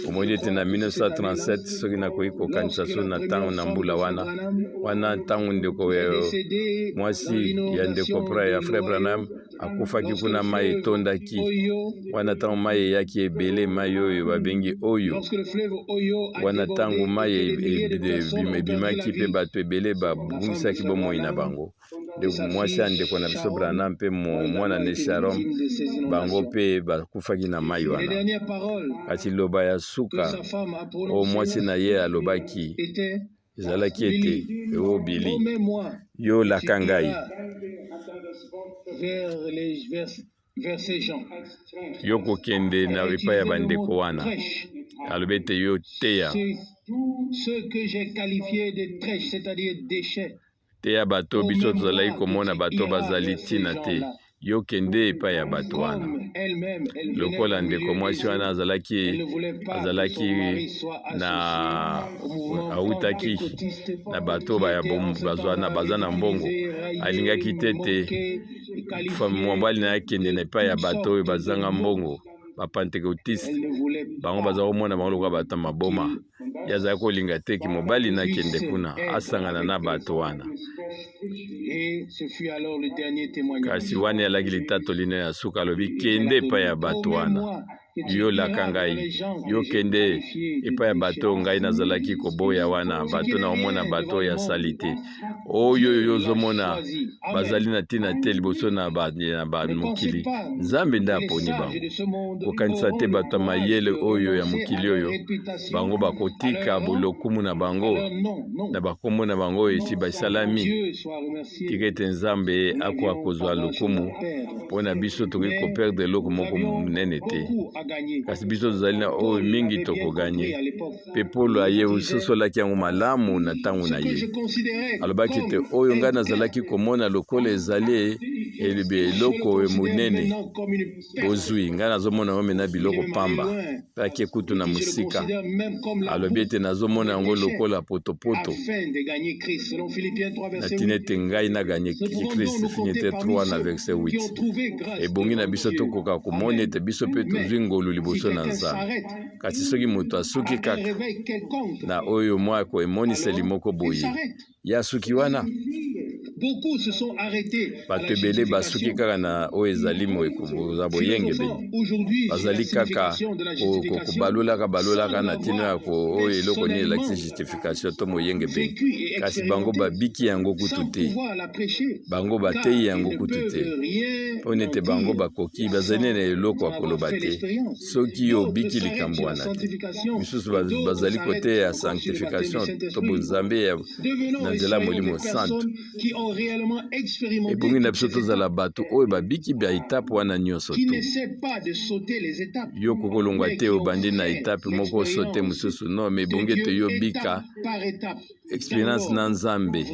Omoni ete na 1937, soki nakoki kokanisa so na ntango na mbula wana wana, ntango ndeko ya mwasi ya ndeko ya frère Branham akufaki kuna, mai etondaki wana. Ntango mai eyaki ebele, mai oyo babengi oyo wana, ntango mai ebimaki mpe bato ebele babungisaki bomoi na bango, mwasi ya ndeko na biso Branham mpe mwana ne Sharon, bango mpe bakufaki na mai wana. Kasi liloba ya suka oyo mwasi na ye alobaki ezalaki ete: "O Billy, yo laka ngai, yo kokende na epai ya bandeko wana." Alobi ete yo teya, teya bato biso tozalaki komona bato bazali ntina te. Yo kende epai ya bato wana. Lokola ndeko mwasi wana azalaki na awutaki na bato bazwa na baza na mbongo, alingaki te te mobali na ye akende na epai ya bato oyo bazanga mbongo, bapantekotiste. Bango baza komona bango lokola bato ya maboma. Ye azalaki kolinga te ki mobali nakende kuna asangana na bato wana. Kasi wana elaki litatoli na ya suka. Alobi: "Kende epai ya bato wana, yo laka ngai, yo kende epai ya bato ngai nazalaki koboya wana, bato na omona bato oyo asali te, oyo yo ozomona bazali na ntina te liboso na bamokili. Nzambe nde aponi bango." Kokanisa te bato ya mayele oyo ya mokili oyo, bango bakotika bolokumu na bango na bakombo na bango oyo esi basalami. Tika ete Nzambe akoka kozwa lokumu mpo na biso. Tokoki koperdre eloko moko monene te, kasi biso tozali na oyo mingi tokogagner. Mpe Polo aye ososolaki yango malamu na ntango na ye. Alobaki ete oyo ngai nazalaki komona lokola ezali eloko monene, bozwi, ngai nazomona yango mena biloko pamba. Mpe ake kutu na mosika, alobi ete nazomona yango lokola potopoto, na ntina ete ngai nagagner Christ. Philippiens 3 na verset 8. Ebongi na biso tokoka komona ete biso mpe tozwi ngolu liboso na Nzambe. Kasi soki moto asuki kaka na oyo mwa emoniseli moko boye, ye asuki wana. Bato ebele basuki kaka na oyo ezali za boyengebeni, bazali kaka kobalolaka balolaka na ntina ya oyo eloko nini elakisi justification to moyengebeni, kasi bango babiki yango kutu te, bango bateyi yango kutu te, mpo nete bango bakoki bazali na eloko ya koloba te soki yo obiki likambo wana te. Misusu bazali koteya sanctification to bonzambe ya na nzela ya Molimo Santu. Ebongi na biso tozala bato oyo babiki ba étape wana nyonso. To yo kokolongwa te, obandi na étape moko, osote mosusu. Non, mais ebongi ete yo bika expérience na Nzambe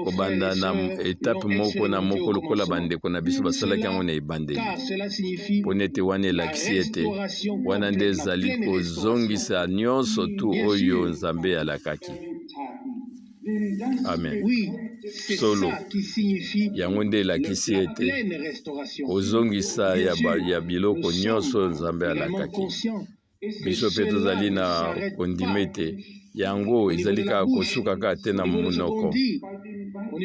kobanda na étape moko na moko, lokola bandeko na biso basalaki yango na ebandeli, mpo nete wana elakisi ete wana nde ezali kozongisa nyonso tu oyo Nzambe alakaki. Amen. Solo, yango nde elakisi ete kozongisa ya, ba, ya biloko nyonso Nzambe alakaki. Biso mpe tozali na kondima ete yango ezali kaka kosuka kaka te na monoko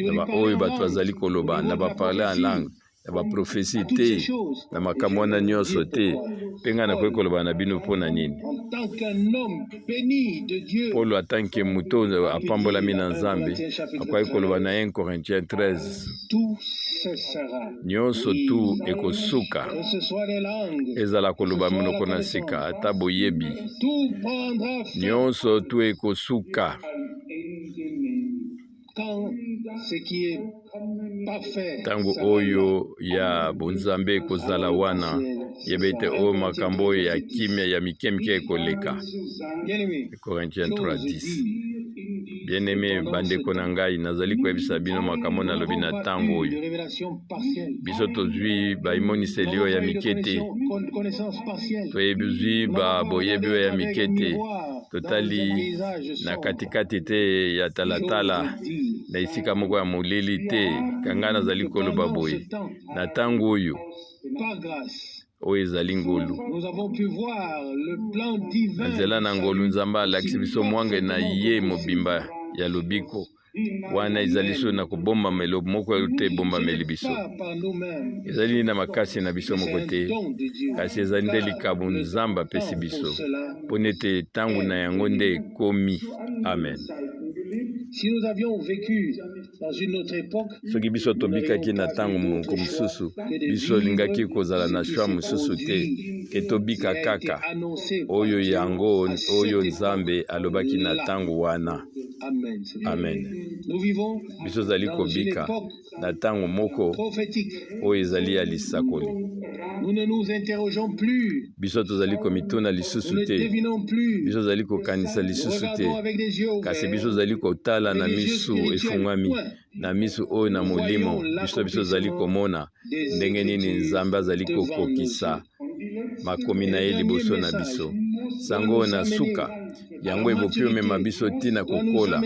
na baoyo bato bazali koloba na baparle en langue, na baprofesi te, na makambo wana nyonso te. Mpe ngai nakoki koloba na bino mpo na nini. Polo, atanke moto oyo apambolami na Nzambe, akoki koloba na 1 Corinthiens 13: nyonso tu ekosuka, ezala koloba monoko na sika, ata boyebi, nyonso tu ekosuka. Ntango oyo ya bonzambe ekozala wana, yeba ete oyo makambo oyo ya kimia ya mike mike ekoleka. Corinthiens 3:10. Bien-aime, bandeko na ngai, nazali koyebisa bino makambo nalobi na ntango oyo. Biso tozwi baimoniseli oyo ya mike te, toyebizwi ba boyebi oyo ya mike te, totali na katikati te ya talatala na esika moko ya molili te. Kanga nazali koloba boye na ntango oyo, oyo ezali ngolu. Na nzela na ngolu, Nzambe alakisi biso mwange na ye mobimba ya lobiko. Wana ezali so na kobombama, eloko moko te ebombameli biso. Ezali na makasi na biso moko te, kasi ezali nde likabo Nzambe apesi biso, mpo nete ntango na yango nde ekomi. Amen. Soki biso tobikaki na ntango moko mosusu, biso olingaki kozala na shwa mosusu te ke tobika kaka oyo yango oyo Nzambe alobaki na ntango wana. Amen. Biso ozali kobika na ntango moko oyo ezali ya lisakoli. Biso tozali komituna lisusu te, biso tozali kokanisa lisusu te, kasi biso tozali kotala na misu efungwami, na misu oyo na molimo. Biso tozali komona ndenge nini Nzambe azali kokokisa makomi na ye liboso na biso. Sango oyo na suka yango ekoki omema biso ntina kokola,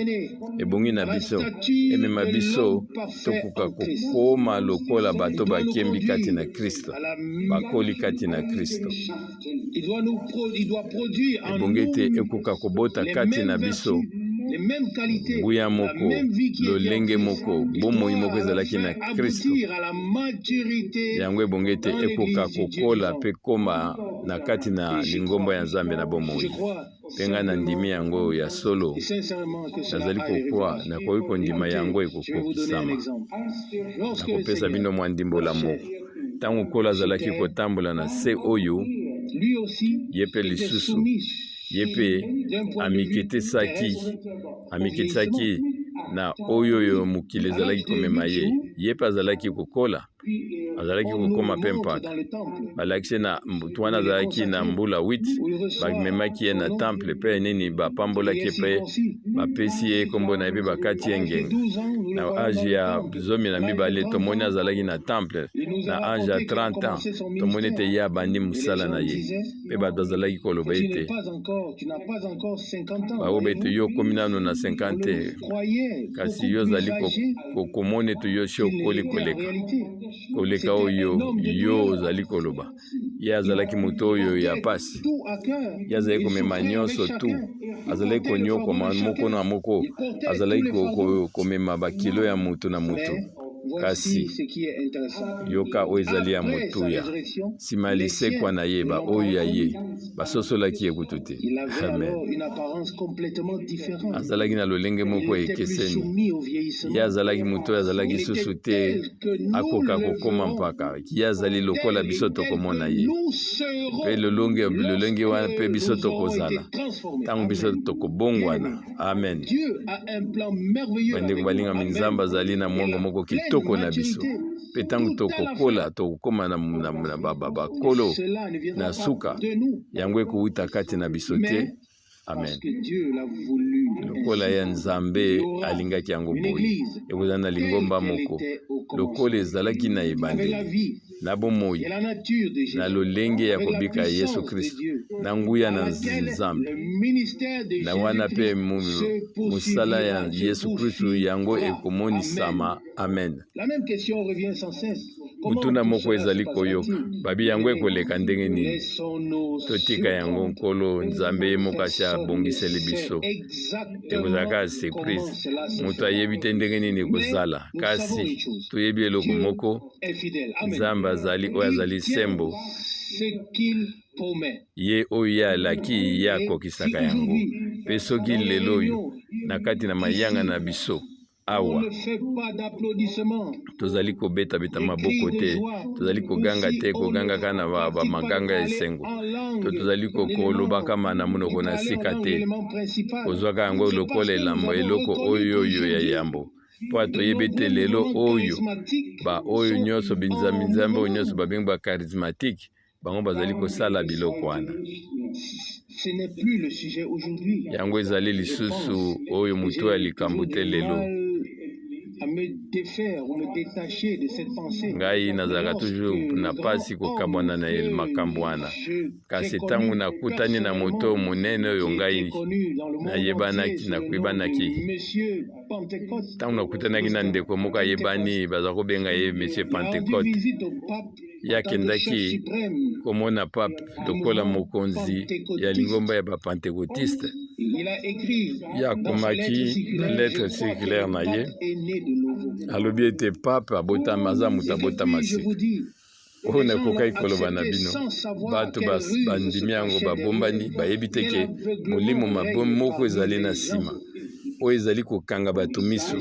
ebongi na biso emema biso tokoka kokoma lokola bato bakembi kati na Kristo, bakoli kati na Kristo. Ebongi ete ekoka kobota kati na biso nguya moko, lolenge moko, bomoi moko ezalaki na Kristo. Yango ebongi ete ekoka kokola mpe koma na kati na lingomba ya Nzambe na bomoi. Mpe ngai nandimi yango ya solo, nazali kokwa, nakoki kondima yango ekokokisama. Nakopesa bino mwa ndimbola moko. Ntango Nkolo azalaki kotambola na se oyo, ye mpe lisusu, ye mpe amikitisaki na oyo oyo mokili ezalaki komema ye. Ye mpe azalaki kokola, azalaki kokoma mpe mpaka. Balakisi na motu wana azalaki na mbula 8, bamemaki ye na temple mpe nini, bapambolaki ye mpe bapesi ye nkombo na ye mpe bakati ye ngenga. Na age ya 12 tomoni azalaki na temple. Na age ya 30 ans tomoni ete ye abandi mosala na ye, mpe bato bazalaki koloba ete bakoba ete yo okomi nano na 50 te, kasi yo ozali komona ete yo si okoli koleka koleka oyo yo ozali koloba. Ye azalaki moto oyo ya pasi, ye azalaki komema nyonso tu, azalaki konyokoma moko na moko, azalaki komema bakilo ya moto na moto. Kasi yoka oyo ezali ya motuya: nsima ya lisekwa na ye, baoyo ya ye basosolaki ye kutu te. Amen. Azalaki na lolenge moko ekeseni. Ye azalaki moto oyo azalaki susu te akoka kokoma mpaka. Ye azali lokola biso tokomona ye, mpe lolenge wana mpe biso tokozala ntango biso tokobongwana. Amen. Bandeko balingami, Nzambe azali na mwango moko kitoko na biso, mpe ntango tokokola, tokokoma na bakolo na suka, yango ekowuta kati na biso te. Amen. Lokola ya Nzambe alingaki yango boye, ekozala na lingomba moko lokola ezalaki na ebandeli, na bomoi, na lolenge ya kobika ya Yesu Kristo, na nguya na Nzambe. Na wana mpe mosala ya Yesu Kristo yango ekomonisama. Amen. Motuna moko ezali koyoka, babi yango ekoleka ndenge nini? Totika yango, Nkolo Nzambe ye moko asi abongiseli biso. Ekozala kaka surprise, moto ayebi te ndenge nini ekozala, kasi toyebi eloko moko, Nzambe azali oyo azali sembo, ye oyo ye alaki ye akokisaka yango. Mpe soki lelo oyo na kati na mayanga na biso Awa tozali kobetabeta maboko te, tozali koganga te, kogangaka na bamaganga ya esengo, to tozali kolobaka ma na monoko na sika te, kozwaka yango lokola elambo, eloko oyo oyo ya yambo, mpo toyebi ete lelo oyo baoyo nyonso binzambi-nzambe oyo nyonso babengi ba charismatique, bango bazali kosala biloko wana. Yango ezali lisusu oyo moto ya likambo te lelo. Ngai nazalaka toujours na mpasi kokabwana na makambo wana, kasi ntango nakutani na moto monene oyo ngai nayebanaki, nakoyebanaki ntango nakutanaki na ndeko moko ayebani, baza kobenga ye Monsieur Pentecote. Ye akendaki komona pape lokola mokonzi ya lingomba ya bapantekotiste. Ye akomaki na lettre circulaire na ye, alobi ete pape abotama, aza moto abotama sika. Oyo nakokaki koloba na bino, bato bandimi yango babombani, bayebi te ke molimo mabe moko ezali na nsima oyo ezali kokanga bato miso.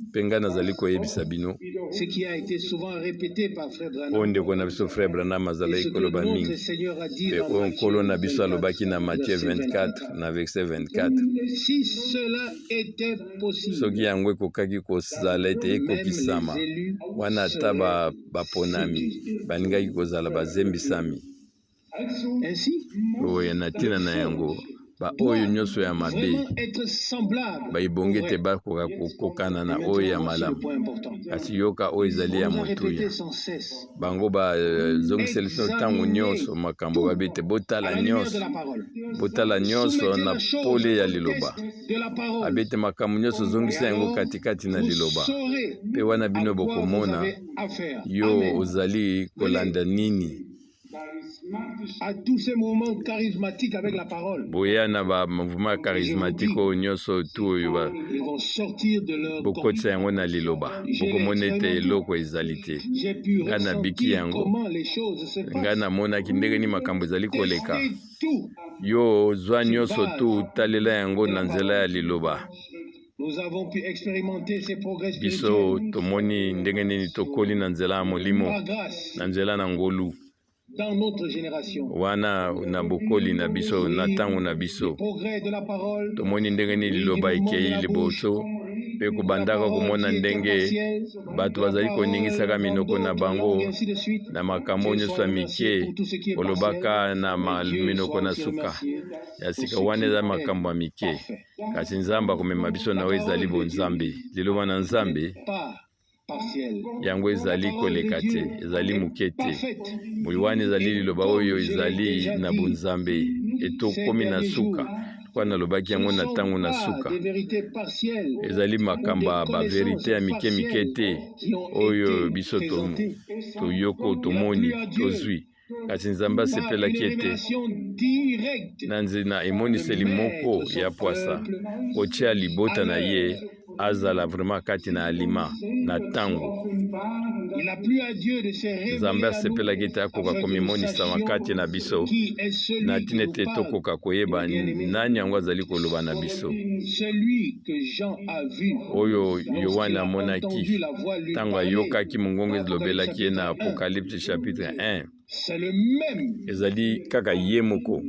Mpe ngai nazali koyebisa bino oyo ndeko na biso Frère Branham azalaki koloba mingi, mpe oyo Nkolo na biso alobaki na Matthieu 24 na verset 24. Soki yango ekokaki kozala ete ekokisama, wana ata baponami balingaki kozala bazembisami. Oyo na ntina na yango, baoyo nyonso ya mabe baibongi ete bakoka kokokana na oyo ya malamu. Kasi yoka oyo ezali ya motuya. Bango bazongiseli biso ntango nyonso makambo babi ete botala nyonso, botala nyonso na pole ya liloba. Abi ete makambo nyonso zongisa yango katikati na liloba, mpe wana bino bokomona yo ozali kolanda nini. À tous ces mouvements charismatiques avec la parole. Boya na ba mouvement charismatique oyo nyonso tu oyo ba bokotisa yango na liloba, bokomona ete eloko ezali te. Ngai nabiki yango, ngai namonaki ndenge nini makambo ezali koleka. Yo zwa nyonso tu, talela yango na nzela ya liloba. Biso tomoni ndenge nini tokoli na nzela ya molimo, na nzela na ngolu wana na bokoli na biso na ntango na biso. Tomoni ndenge nini liloba ekei liboso mpe kobandaka komona ndenge bato bazali koningisaka minoko na bango na makambo nyonso ya mike, kolobaka na minoko na suka ya sika. Wana eza makambo ya mike, kasi Nzambe akomema biso na oyo ezali bonzambe. Liloba na Nzambe yango ezali koleka te, ezali moke te. Boye wana ezali liloba oyo ezali na bonzambe, etokomi na suka. Lokola nalobaki yango na ntango na suka, ezali makambo ya baverite ya mike mike te oyo biso toyoko, tomoni, tozwi. Kasi Nzambe asepelaki ete na nzela emoniseli moko ya pwasa kotia libota na ye azala vraiment kati na alima na ntango. Nzambe asepelaki ete akoka komimonisama kati na biso na ntina ete tokoka koyeba nani yango azali koloba na biso. Oyo Yoane amonaki ntango ayokaki mongongo elobelaki ye na Apocalypse chapitre 1, ezali kaka ye moko.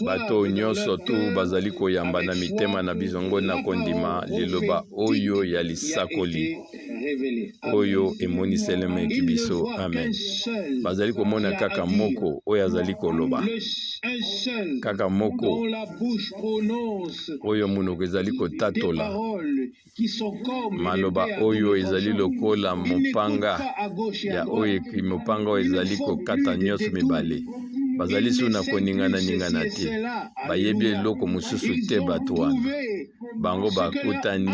Bato oyo nyonso tu bazali koyamba na mitema na biso yango na kondima liloba oyo ya lisakoli. Oyo emoniselemaki biso. Amen. Bazali komona kaka moko oyo azali koloba, kaka moko oyo monoko ezali kotatola maloba oyo ezali lokola mopanga ya oyo mopanga oyo ezali kokata nyonso mibale. Bazali su na koningana-ningana te, bayebi eloko mosusu te. Bato wana bango bakutani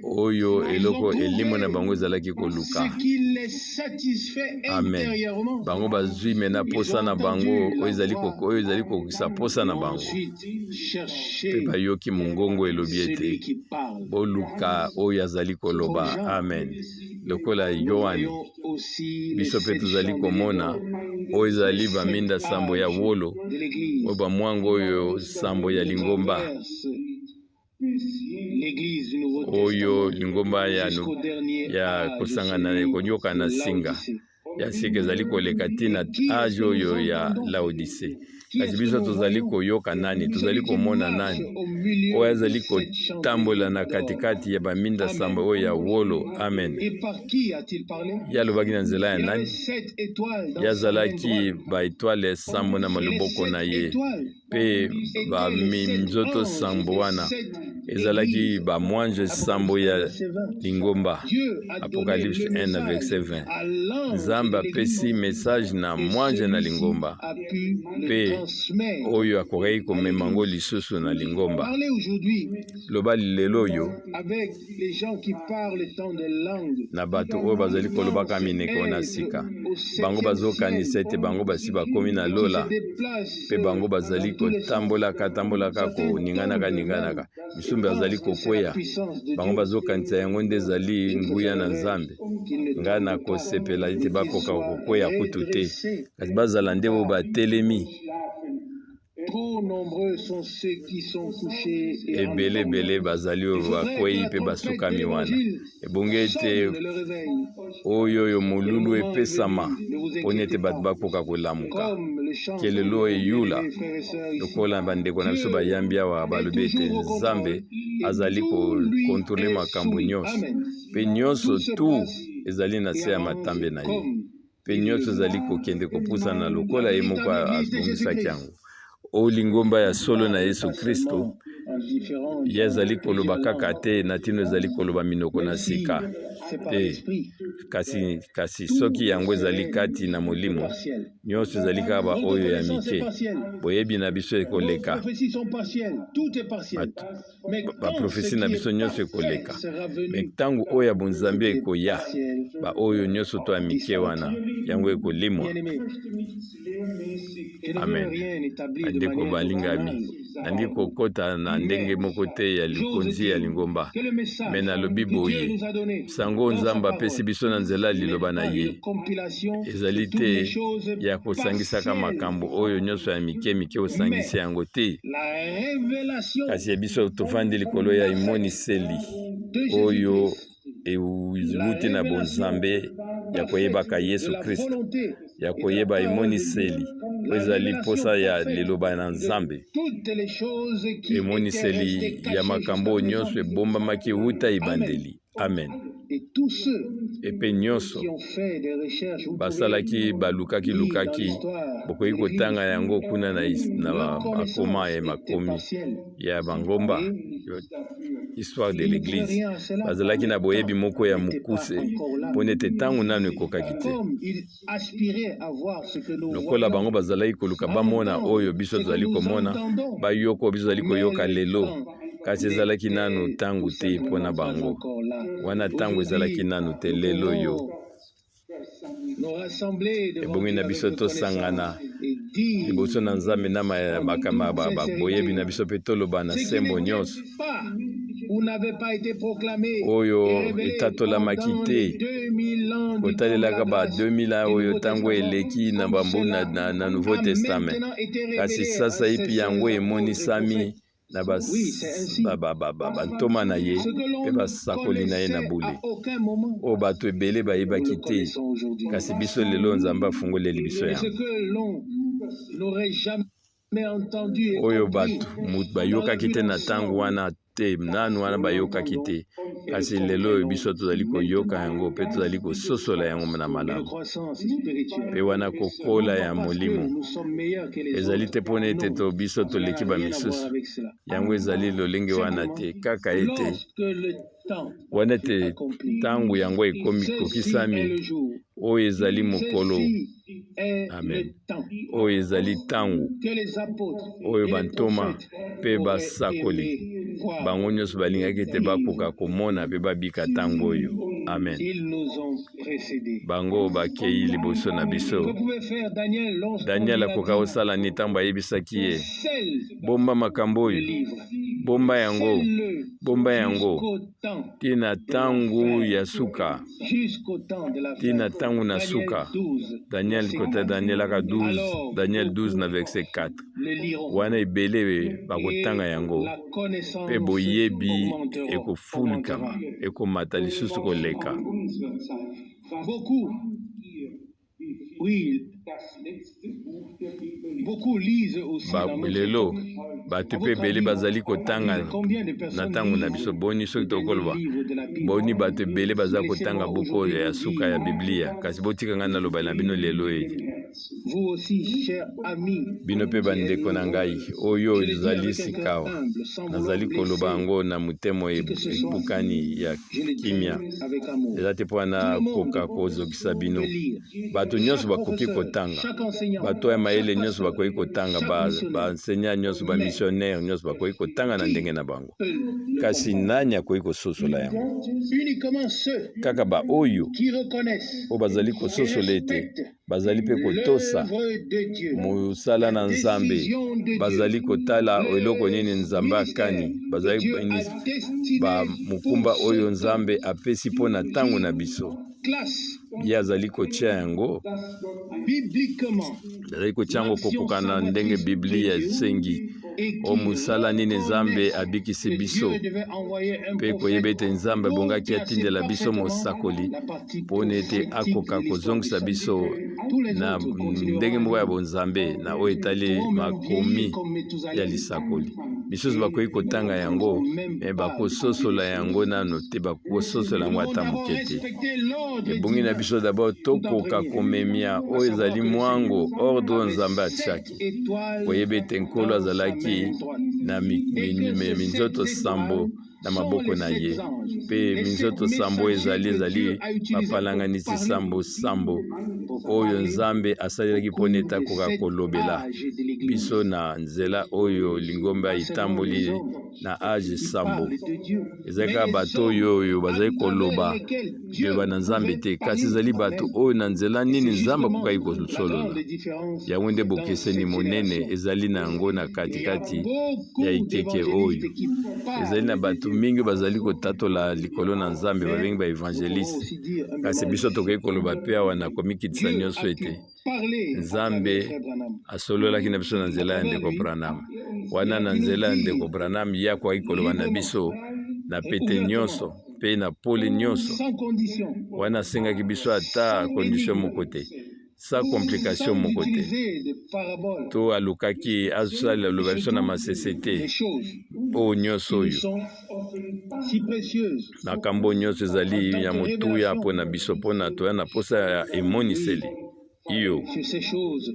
oyo eloko elimo na bango ezalaki koluka. Amen. Bango bazwi mena posa na bango oyo ezali kokokisa posa na bango, mpe bayoki mongongo elobi ete boluka oyo azali koloba. Amen. Lokola Yoane, biso mpe tozali komona oyo ezali baminda sambo ya wolo, oyo bamwango oyo sambo ya lingomba, oyo lingomba ya kosangana ekoyoka na singa ya sika ezali koleka ntina age oyo ya Laodise. Kasi biso tozali koyoka nani? Tozali komona nani? Oyo azali kotambola na katikati ya baminda sambo oyo ya wolo. Amen. Ye alobaki na nzela ya nani? Ye azalaki baetoile sambo na maloboko na ye, mpe baminzoto sambo wana ezalaki bamwanje sambo ya lingomba. Apocalypse 1 verset 20. Nzambe apesi message na mwanje na lingomba, mpe oyo akokaki komema yango lisusu na lingomba. Loba lelo oyo na bato oyo bazali kolobaka mineko na sika, bango bazokanisa ete bango basi bakomi na lola, mpe bango bazali kotambolaka tambolaka, koninganaka ninganaka, misumbi azali kokweya. Bango bazokanisa yango nde ezali nguya na Nzambe. Ngai nakosepela ete bakoka kokweya kutu te, kasi bazala nde oyo batelemi. Ebele ebele bazali oyo bakwei mpe basukami wana. Ebongi ete oyo oyo molulu epesama mpona ete bato bakoka kolamuka. Kelelo eyula lokola bandeko na biso bayambi awa balobi ete Nzambe azali kokontrole makambo nyonso, mpe nyonso tu ezali na se ya matambe na ye, mpe nyonso ezali kokende kopusana lokola ye moko abongisaki yango. O lingomba ya solo na Yesu Kristo, ye azali koloba kaka te na ntina ezali koloba minoko na sika te, kasi soki yango ezali kati na molimo, nyonso ezali kaka baoyo ya mike. Boyebi na biso ekoleka, baprofesi na biso nyonso ekoleka, me ntango oyo ya bonzambe ekoya, baoyo nyonso to ya mike wana yango ekolimwa. Amen. Bandeko balingami, nalingi kokɔta na ndenge moko te ya likonzi ya lingomba, me nalobi boye: sango Nzambe apesi biso na nzela ya liloba na ye ezali te ya kosangisaka makambo oyo nyonso ya mike mike, osangisi yango te, kasi ya biso tovandi likolo ya emoniseli oyo ewuti na bonzambe ya koyebaka Yesu Kristo, ya koyeba emoniseli oyo ezali mposa ya liloba na Nzambe, emoniseli ya makambo oyo nyonso ebombamaki wuta ebandeli. Amen. Epe nyonso basalaki, balukaki lukaki, bokoki kotanga yango kuna na bakoma ya makomi ya bangomba, histoire de l'église. Bazalaki na boyebi moko ya mokuse mpo ete ntango nano ekokaki te. Lokola bango bazalaki koluka bamona oyo biso tozali komona, bayoka oyo biso tozali koyoka lelo, kasi ezalaki nano ntango te mpo na bango wana. Ntango ezalaki nano te. Lelo oyo ebongi na biso tosangana liboso na Nzambe na makambo boyebi na biso, mpe toloba na sembo nyonso oyo etatolamaki te, kotalelaka ba 2000 ans oyo ntango eleki na bambu na Nouveau Testament, kasi sasa epi yango emonisami na bantoma na ye mpe basakoli na ye na bule, oyo bato ebele bayebaki te, kasi biso lelo Nzambe afungoleli biso yango. Oyo bato bayokaki te na ntango wana. te, nanu wana bayokaki te, kasi lelo oyo biso tozali koyoka yango mpe tozali kososola yango na malamu. Mpe wana kokola ya molimo ezali te mpona ete to biso toleki bamisusu, yango ezali lolenge wana te, kaka ete wana ete ntango yango ekomi kokisami, oyo ezali mokolo. Amen. Oyo ezali ntango oyo bantoma mpe basakoli bango nyonso balingaki ete bakoka komona mpe babika ntango oyo. Amen. Bango bakei liboso na biso. Daniel akoka kosala nini ntango bayebisaki ye, bomba makambo oyo, bomba yango, bomba yango ti na ntango ya suka, ti na ntango na suka. Daniel kota Daniel aka 12, Daniel 12 na verset 4. Wana ebele bakotanga yango mpe boyebi ekofulukama, ekomata lisusu koleka. Beaucoup. Oui. Beaucoup lisent aussi Ba, dans notre lelo époque. bato À mpe votre ebele avis, bazali kotanga combien de na personnes ntango na lisent biso? Boni soki le dernier tokoloba, livre de la Bible? boni bato ebele baza kotanga Laissez-moi buku oyo aujourd'hui ya vous suka ya dire, Biblia? Kasi botika ngai naloba na bino lelo ete vous aussi, chers amis, bino mpe qui êtes bandeko na nouveaux, ngai oyo je le dis ezali avec un cœur sikawa, humble, sans vouloir nazali koloba blesser yango na motema qui que ce soit, ebukani ya je le dis kimia, avec amour. eza te mpo Tout le na monde koka kozokisa bino. peut lire. Bato nyonso Chaque bakoki professeur, kotanga, chaque enseignant, bato ya mayele chaque nyonso pasteur, bakoki kotanga, chaque missionnaire. baenseignant nyonso, Mais bamissionnaire nyonso bakoki kotanga na qui ndenge na bango, peut le kasi comprendre? nani akoki kososola yango? Uniquement ceux Kaka baoyo qui reconnaissent oyo bazali et kososola ete respectent bazali mpe kotosa l'œuvre de Dieu, mosala la na Nzambe, décision de Dieu, bazali kotala eloko le nini Nzambe ministère akani, que bazali Dieu a destiné ba pour mokumba ce oyo temps Nzambe apesi mpo na ntango na qui biso, classe ye azali kotia yango, bibliquement azali kotia yango l'action kokoka na ndenge salvatrice de Biblia Dieu esengi. et O qui mosala nini Nzambe reconnaissent abikisi que biso, Dieu devait envoyer un mpe koyeba prophète ete Nzambe pour abongaki classer atindela biso parfaitement mosakoli la partie mpo na ete prophétique akoka de l'histoire du kozongisa salut. biso Tous les na autres ndenge continueront à moko ya lire, bonzambe na oyo etali pourront même vieillir makomi comme ya Methusalem lisakoli. Misusu et bakoki ne kotanga yango, comprendront même me pas le cours des bakososola yango choses. nano te, bakososola Nous yango devons ata d'abord moke te. respecter l'ordre Ebongi na divin biso d'abord tout en tokoka premier, komemia à oyo savoir ezali que le mwango Seigneur ordre oyo avait Nzambe sept atiaki. étoiles Koyeba ete Nkolo dans sa azalaki main droite na et que ces sept minzoto sambo étoiles na sont maboko les na sept ye, anges, mpe les sept minzoto sambo messagers ezali que ezali Dieu a utilisés pour bapalanganisi parler, sambo sambo pour oyo parler Nzambe asalelaki au mpo na cours ete des akoka sept kolobela âges de l'Église. biso na nzela oyo lingomba Pas seulement etamboli les hommes na age qui sambo. parlent de Dieu, Ezali mais kaka les bato hommes oyo oyo à bazali travers koloba lesquels Dieu liloba na Nzambe pouvait te, kasi parler. ezali bato Amen. oyo na nzela Et nini c'est Nzambe justement akokaki la kosolola. grande différence Yango nde dans bokeseni cette monene génération. ezali na yango na Il y a katikati ya beaucoup ekeke oyo. d'évangélistes qui Ezali na parlent de bato Dieu. mingi bazali kotatola likolo na Nzambe, Mais babengi ba nous pouvons evangeliste. aussi dire Kasi humblement biso ici, tokoki koloba mpe awa na komikitisa Dieu nyonso a ete pu parler à travers Nzambe Frère Branham. asololaki na biso na À nzela ya travers ndeko lui, Branham. il Wana a na pu nous nzela ya dire ndeko Branham, ye akoki koloba na librement biso na et pete ouvertement, nyonso mpe na pole nyonso. sans condition, Wana asengaki biso ata sans condition énigme, moko te, sans complication sans moko te. utiliser de paraboles, To alukaki asala et loba biso na surtout masese te. les choses Oyo nyonso qui nous oyo, sont si précieuses makambo nyonso en ezali tant ya que motuya révélation. mpo na biso, mpo na toya na posa ya Oui, emoniseli iyo sur ces choses,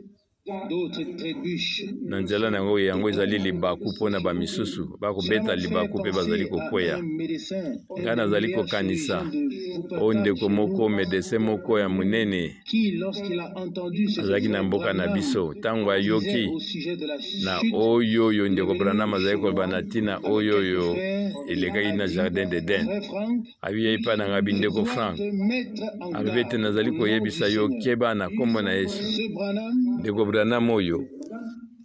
d'autres trébuchent na nzela na yango. et Yango ezali tombent. libaku mpo na bamisusu, Cela bakobeta m'a fait libaku mpe bazali penser à kokweya. un médecin, un Ngai des nazali meilleurs kokanisa chirurgiens de oyo Wuppertal ndeko chez moko nous, medecin moko ya monene qui, lorsqu'il a entendu ce que azalaki na Frère mboka na Branham biso, ntango disait ayoki au sujet de la na chute, oyo oyo il est ndeko Branham venu azali chez koloba moi na ntina avec oyo quelques oyo frères et elekaki a na dit, jardin d'Eden, Frère Frank, abi ye epai na ngai, tu ndeko dois Frank, te mettre en alobi ete garde nazali au nom du koyebisa yo, Seigneur. keba na nkombo na Yesu. Ce Branham Ndeko Branham oyo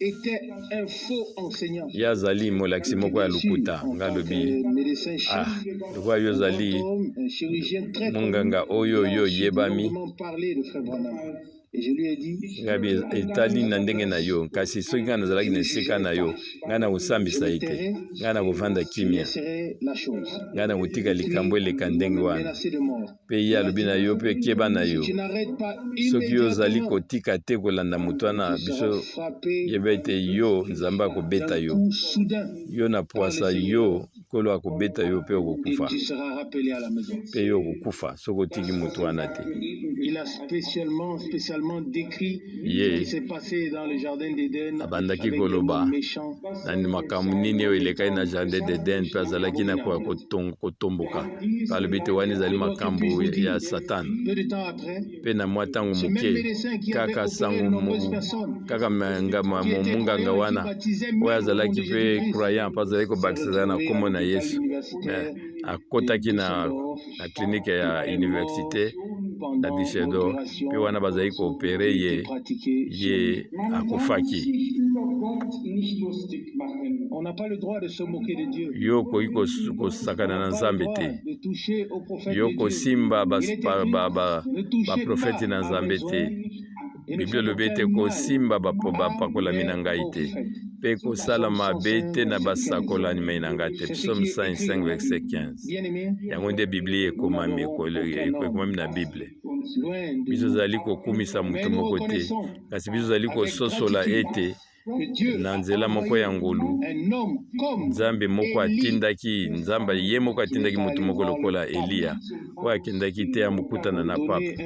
était un faux enseignant. ye azali molakisi Il était moko ya bien sûr, lokuta. en Ngai tant alobi, que médecin ah, chef, lokola yo un grand ozali homme, un chirurgien très connu, monganga oyo il a oyo ensuite oyebami, longuement parlé de Frère Branham. Et je lui ai dit, ngai etali na ndenge na yo, kasi soki ngai nazalaki je na ne esika jugerai na yo, pas. ngai na Je kosambisa me ye te, tairai, ngai na kovanda je kimia, laisserai la chose. ngai na kotika Et likambo puis, eleka il ndenge m'a wana. menacé de mort. Mpe ye Il m'a alobi na dit, yo mpe keba na si yo, tu n'arrêtes pas soki yo ozali immédiatement, kotika te kolanda moto wana tu seras biso, frappé yeba ete yo Nzambe akobeta d'un yo coup soudain yo na par le pwasa Seigneur. yo. Nkolo akobeta yo mpe okokufa, mpe yo okokufa soki otiki moto wana te. Ye abandaki koloba na makambo nini oyo elekaki na jardin d'Eden, mpe azalaki na kotomboka, mpe alobi ete wana ezali makambo ya Satana. Mpe na mwa ntango moke kaka sango kaka monganga wana oyo azalaki mpe croyant mpe azalaki kobakisa ezala na nkombo na Yesu, akotaki na klinike ya universite na Düsseldorf, mpe wana bazalaki koopere ye, ye akufaki. Yo okoki kosakana na Nzambe te, yo kosimba baprofeti na Nzambe te. Biblia elobi ete kosimba bapakolami na ngai te, mpe kosala mabe te na basakolami na ngai te. Psaume 105 verset 15. Yango nde Biblia ekomami, ekomami na Bible. Biso ozali kokumisa moto moko te, kasi biso ozali kososola ete na nzela moko ya ngolu, Nzambe moko atindaki, Nzambe ye moko atindaki moto moko lokola Eliya, oyo akendaki te amokutana na pape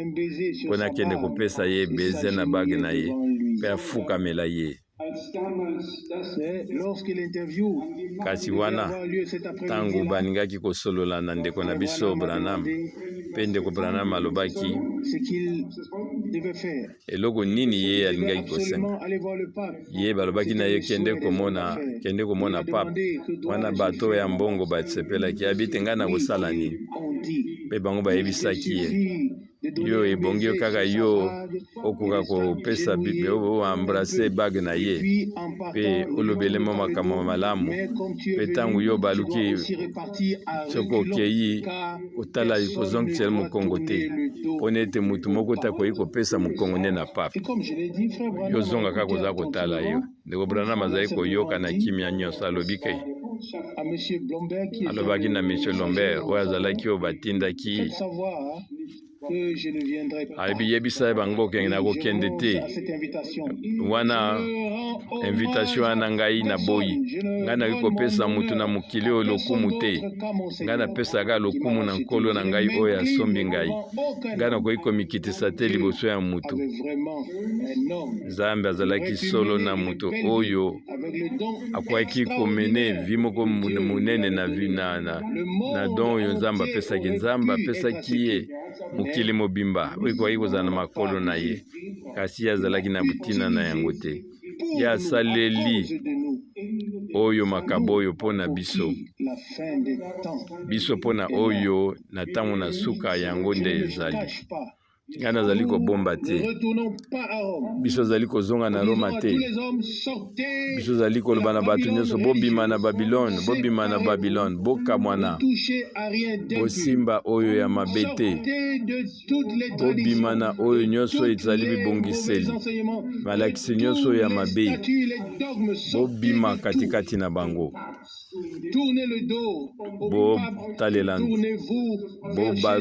mpo na akende kopesa ye beze na bague na ye mpe afukamela ye. Kasi wana ntango balingaki kosolola na ndeko na biso Branham, mpe ndeko Branham alobaki eloko nini ye alingaki kosenga. Ye balobaki na ye, kende komona, kende komona pape. Wana bato ya mbongo basepelaki, abi te ngai nakosala nini? Mpe bango bayebisaki ye, yo ebongi yo kaka yo okoka kopesa oembrasse bague na ye mpe olobele mwa makambo malamu, mpe ntango yo baluki soki okei otala kozongisela mokongo te, mpo na ete moto moko te akoki kopesa mokongo nde na pape. Yo zonga kaka oza kotala yo. Ndeko Branham azali koyoka na kimia nyonso, alobi ke alobaki na Monsieur Lombert oyo azalaki oyo batindaki, ayebi yebisa ye bango okende na kokende te wana invitation wana ngai naboyi. Ngai nakoki kopesa moto na mokili oyo lokumu te. Ngai napesaka lokumu na Nkolo na ngai oyo asombi ngai. Ngai nakoki komikitisa te liboso ya moto. Nzambe azalaki solo na moto oyo akokaki komene vi moko monene na, na, na, na don oyo Nzambe apesaki. Nzambe apesaki ye mokili mobimba oyo ekokaki kozala na makolo na ye, kasi ye azalaki na ntina na yango te. Ye asaleli oyo makabo oyo mpo na biso, biso mpo na oyo na ntango na suka yango nde ezali. Ngai nazali kobomba te. Biso ozali kozonga na Roma te. Biso ozali koloba na bato nyonso, bobima na Babilone, bobima na Babilone, bokamwana, bosimba oyo ya mabe te, bobima na oyo nyonso ezali bibongiseli, malakisi nyonso ya mabe, bobima katikati na bango. Botalela,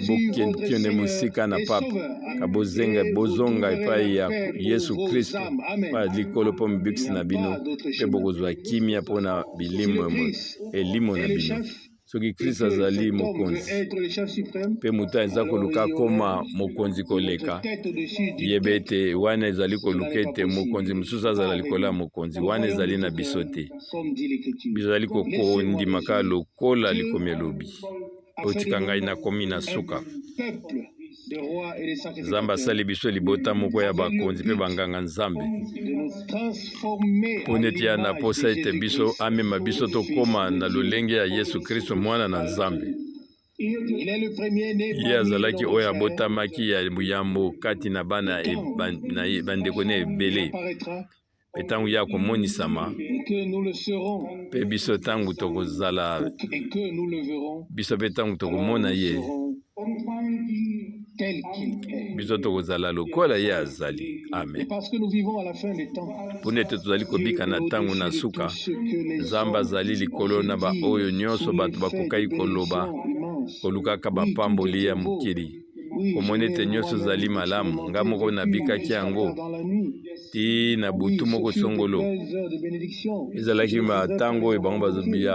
bokende mosika na pape, ka bozenga, bozonga epai ya Yesu Kristo pa likolo mpo mobikisi na bino, mpe bokozwa kimia mpo na bilimo elimo na bino. Soki Kristo azali mokonzi mpe moto aza koluka akoma mokonzi koleka, yeba ete wana ezali koluka ete mokonzi mosusu azala likolo ya mokonzi wana ezali na biso te. Bizali kokondima kaka lokola likomi elobi. Botika ngai nakomi na suka. Nzambe asali biso libota moko ya bakonzi mpe banganga Nzambe, mpo neti ya na posa ete biso amema biso tokoma na lolenge ya Yesu Kristo mwana na Nzambe. Ye azalaki oyo abotamaki ya yambo kati na bana na bandeko na ebele. Mpe ntango ye akomonisama, mpe biso ntango tokozala, biso mpe ntango tokomona ye, biso tokozala lokola ye azali. Amen. Mpo ete tozali kobika na ntango na suka, Nzambe azali likolo na baoyo nyonso bato bakokaki koloba, kolukaka bapamboli ya mokili. Komona ete nyonso ezali malamu. Ngai moko nabikaki yango ti na butu moko songolo. Ezalaki ntango oyo bango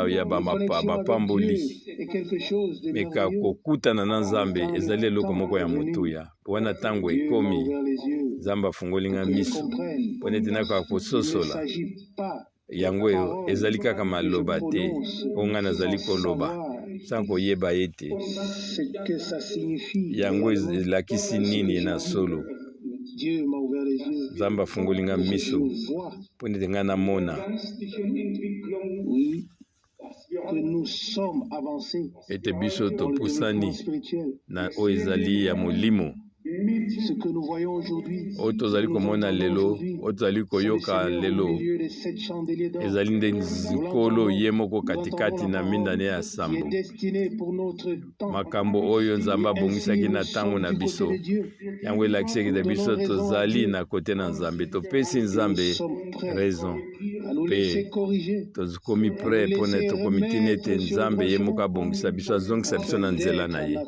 ya bapamboli. Meka kokutana na Nzambe ezali eloko moko ya motuya. Wana ntango ekomi, Nzambe afungoli nga miso mpo nete nakoka kososola yango. Ezali kaka maloba te oyo ngai nazali koloba sans koyeba ete yango elakisi nini na solo. Nzambe afungoli nga miso mpo nete ngai namona ete biso topusani na oyo ezali ya molimo. Oyo tozali komona lelo, oyo tozali koyoka lelo, ezali nde Nkolo ye moko katikati na mindane ya sambo. Makambo oyo Nzambe abongisaki na ntango na biso, yango elakisi ete biso tozali na kote na Nzambe. Topesi Nzambe raison mpe tokomi prêt mpona tokomi ntina ete Nzambe ye moko abongisa biso, azongisa biso na nzela na ye,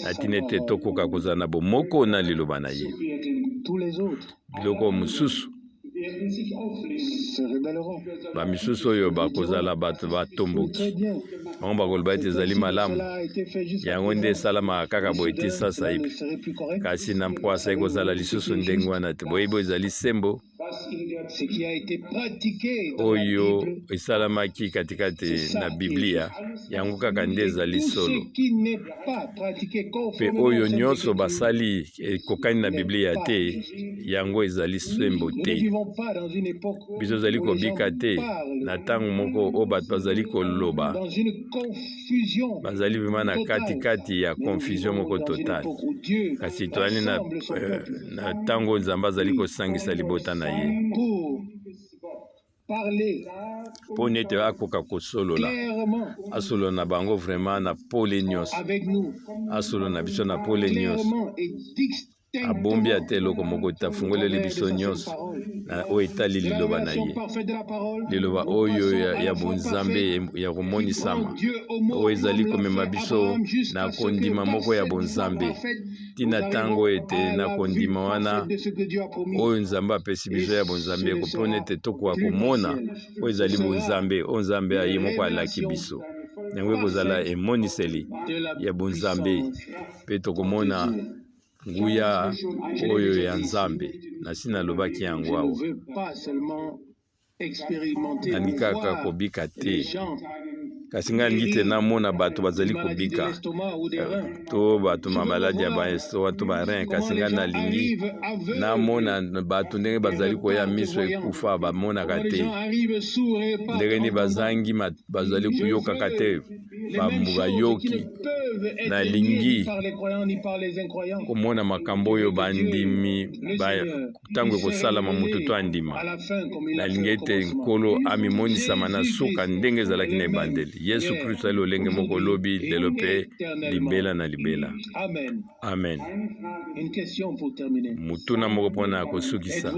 na ntina ete tokoka kozala na bomoko na liloba na ye. Biloko mosusu, bamisusu oyo bakozala bato batomboki, bango bakoloba ete ezali malamu, yango nde esalamaka kaka boye te sasa yebi, kasi na mpwasa ekozala lisusu ndenge wana te. Boyebi ezali sembo oyo esalamaki katikati na Biblia, yango kaka nde ezali solo, mpe oyo nyonso basali ekokani na Biblia te, yango ezali sembo te. Biso tozali kobika te na ntango moko oyo bato bazali koloba, bazali vraiment na katikati ya confusion moko totale, kasi tozali na ntango oyo Nzambe azali kosangisa libota na ye mpo nete akoka kosolola, asolola na bango vraiment na pole nyonso, asolola na biso na pole nyonso. Abombi ata eloko moko te, afungoleli biso nyonso na oyo etali liloba na ye, liloba oyo ya bonzambe ya komonisama, oyo ezali komema biso na kondima moko ya bonzambe, ntina ntango ete na kondima wana oyo Nzambe apesi biso ya bonzambe, mpona ete tokoka komona oyo ezali bonzambe, oyo Nzambe ye moko alaki biso. Yango ekozala emoniseli ya bonzambe, mpe tokomona nguya oyo ya Nzambe. Nasi nalobaki yango awa. Nalingi kaka kobika te, kasi ngai nalingi te namona bato bazali kobika to bato ma maladi ya baestomac to barein, kasi ngai nalingi namona bato ndenge bazali koya, miso ekufa, bamonaka te, ndenge nini bazangi, bazali koyokaka te, bayoki. Nalingi komona makambo oyo bandimi ntango ekosalama, moto to andima. Nalingi ete Nkolo amimonisama na suka ndenge ezalaki na ebandeli. Yesu Kristo ali lolenge moko lobi, lelo mpe libela na libela. Amen. Motuna moko mpona kosukisa.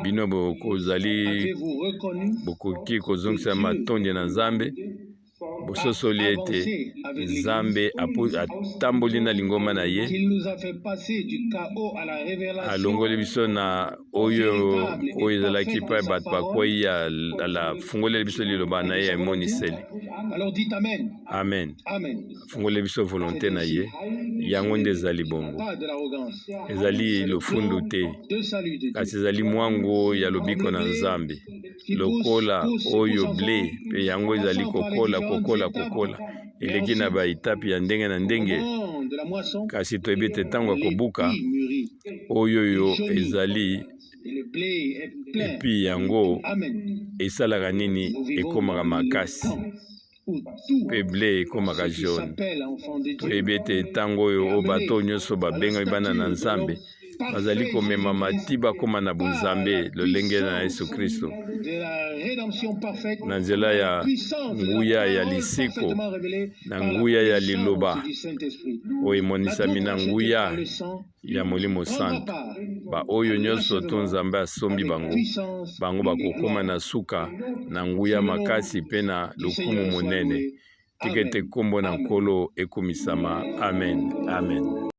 Bino bokozali bokoki kozongisa matondi na Nzambe? Bososoli ete Nzambe atamboli na lingomba na ye, alongoli biso na oyo ezalaki mpe bato bakwei, afungoleli biso liloba na ye ya emoniseli. Amen. Afungoleli biso volonté na ye. Yango nde ezali bongo. Ezali lofundu te, kasi ezali mwango ya lobiko na Nzambe, lokola oyo blé, mpe yango ezali kokola, kokola, kokola, eleki na baétapes ya ndenge na ndenge, kasi toyebi ete ntango ya kobuka oyo oyo ezali epi, yango esalaka nini? Ekomaka makasi mpe blé ekomaka jaune. Toyebi ete ntango oyo oyo bato nyonso babengami bana na Nzambe bazali komemama ti bakóma na bonzambe lolenge na Yesu Kristo, na nzela ya nguya ya lisiko, na nguya ya liloba oyo emonisami na nguya ya Molimo Santo. Baoyo nyonso to Nzambe asombi bango, bango bakokóma na suka na nguya makasi mpe na lokumu monene. Tika ete nkombo na Nkolo ekumisama. Amen, amen.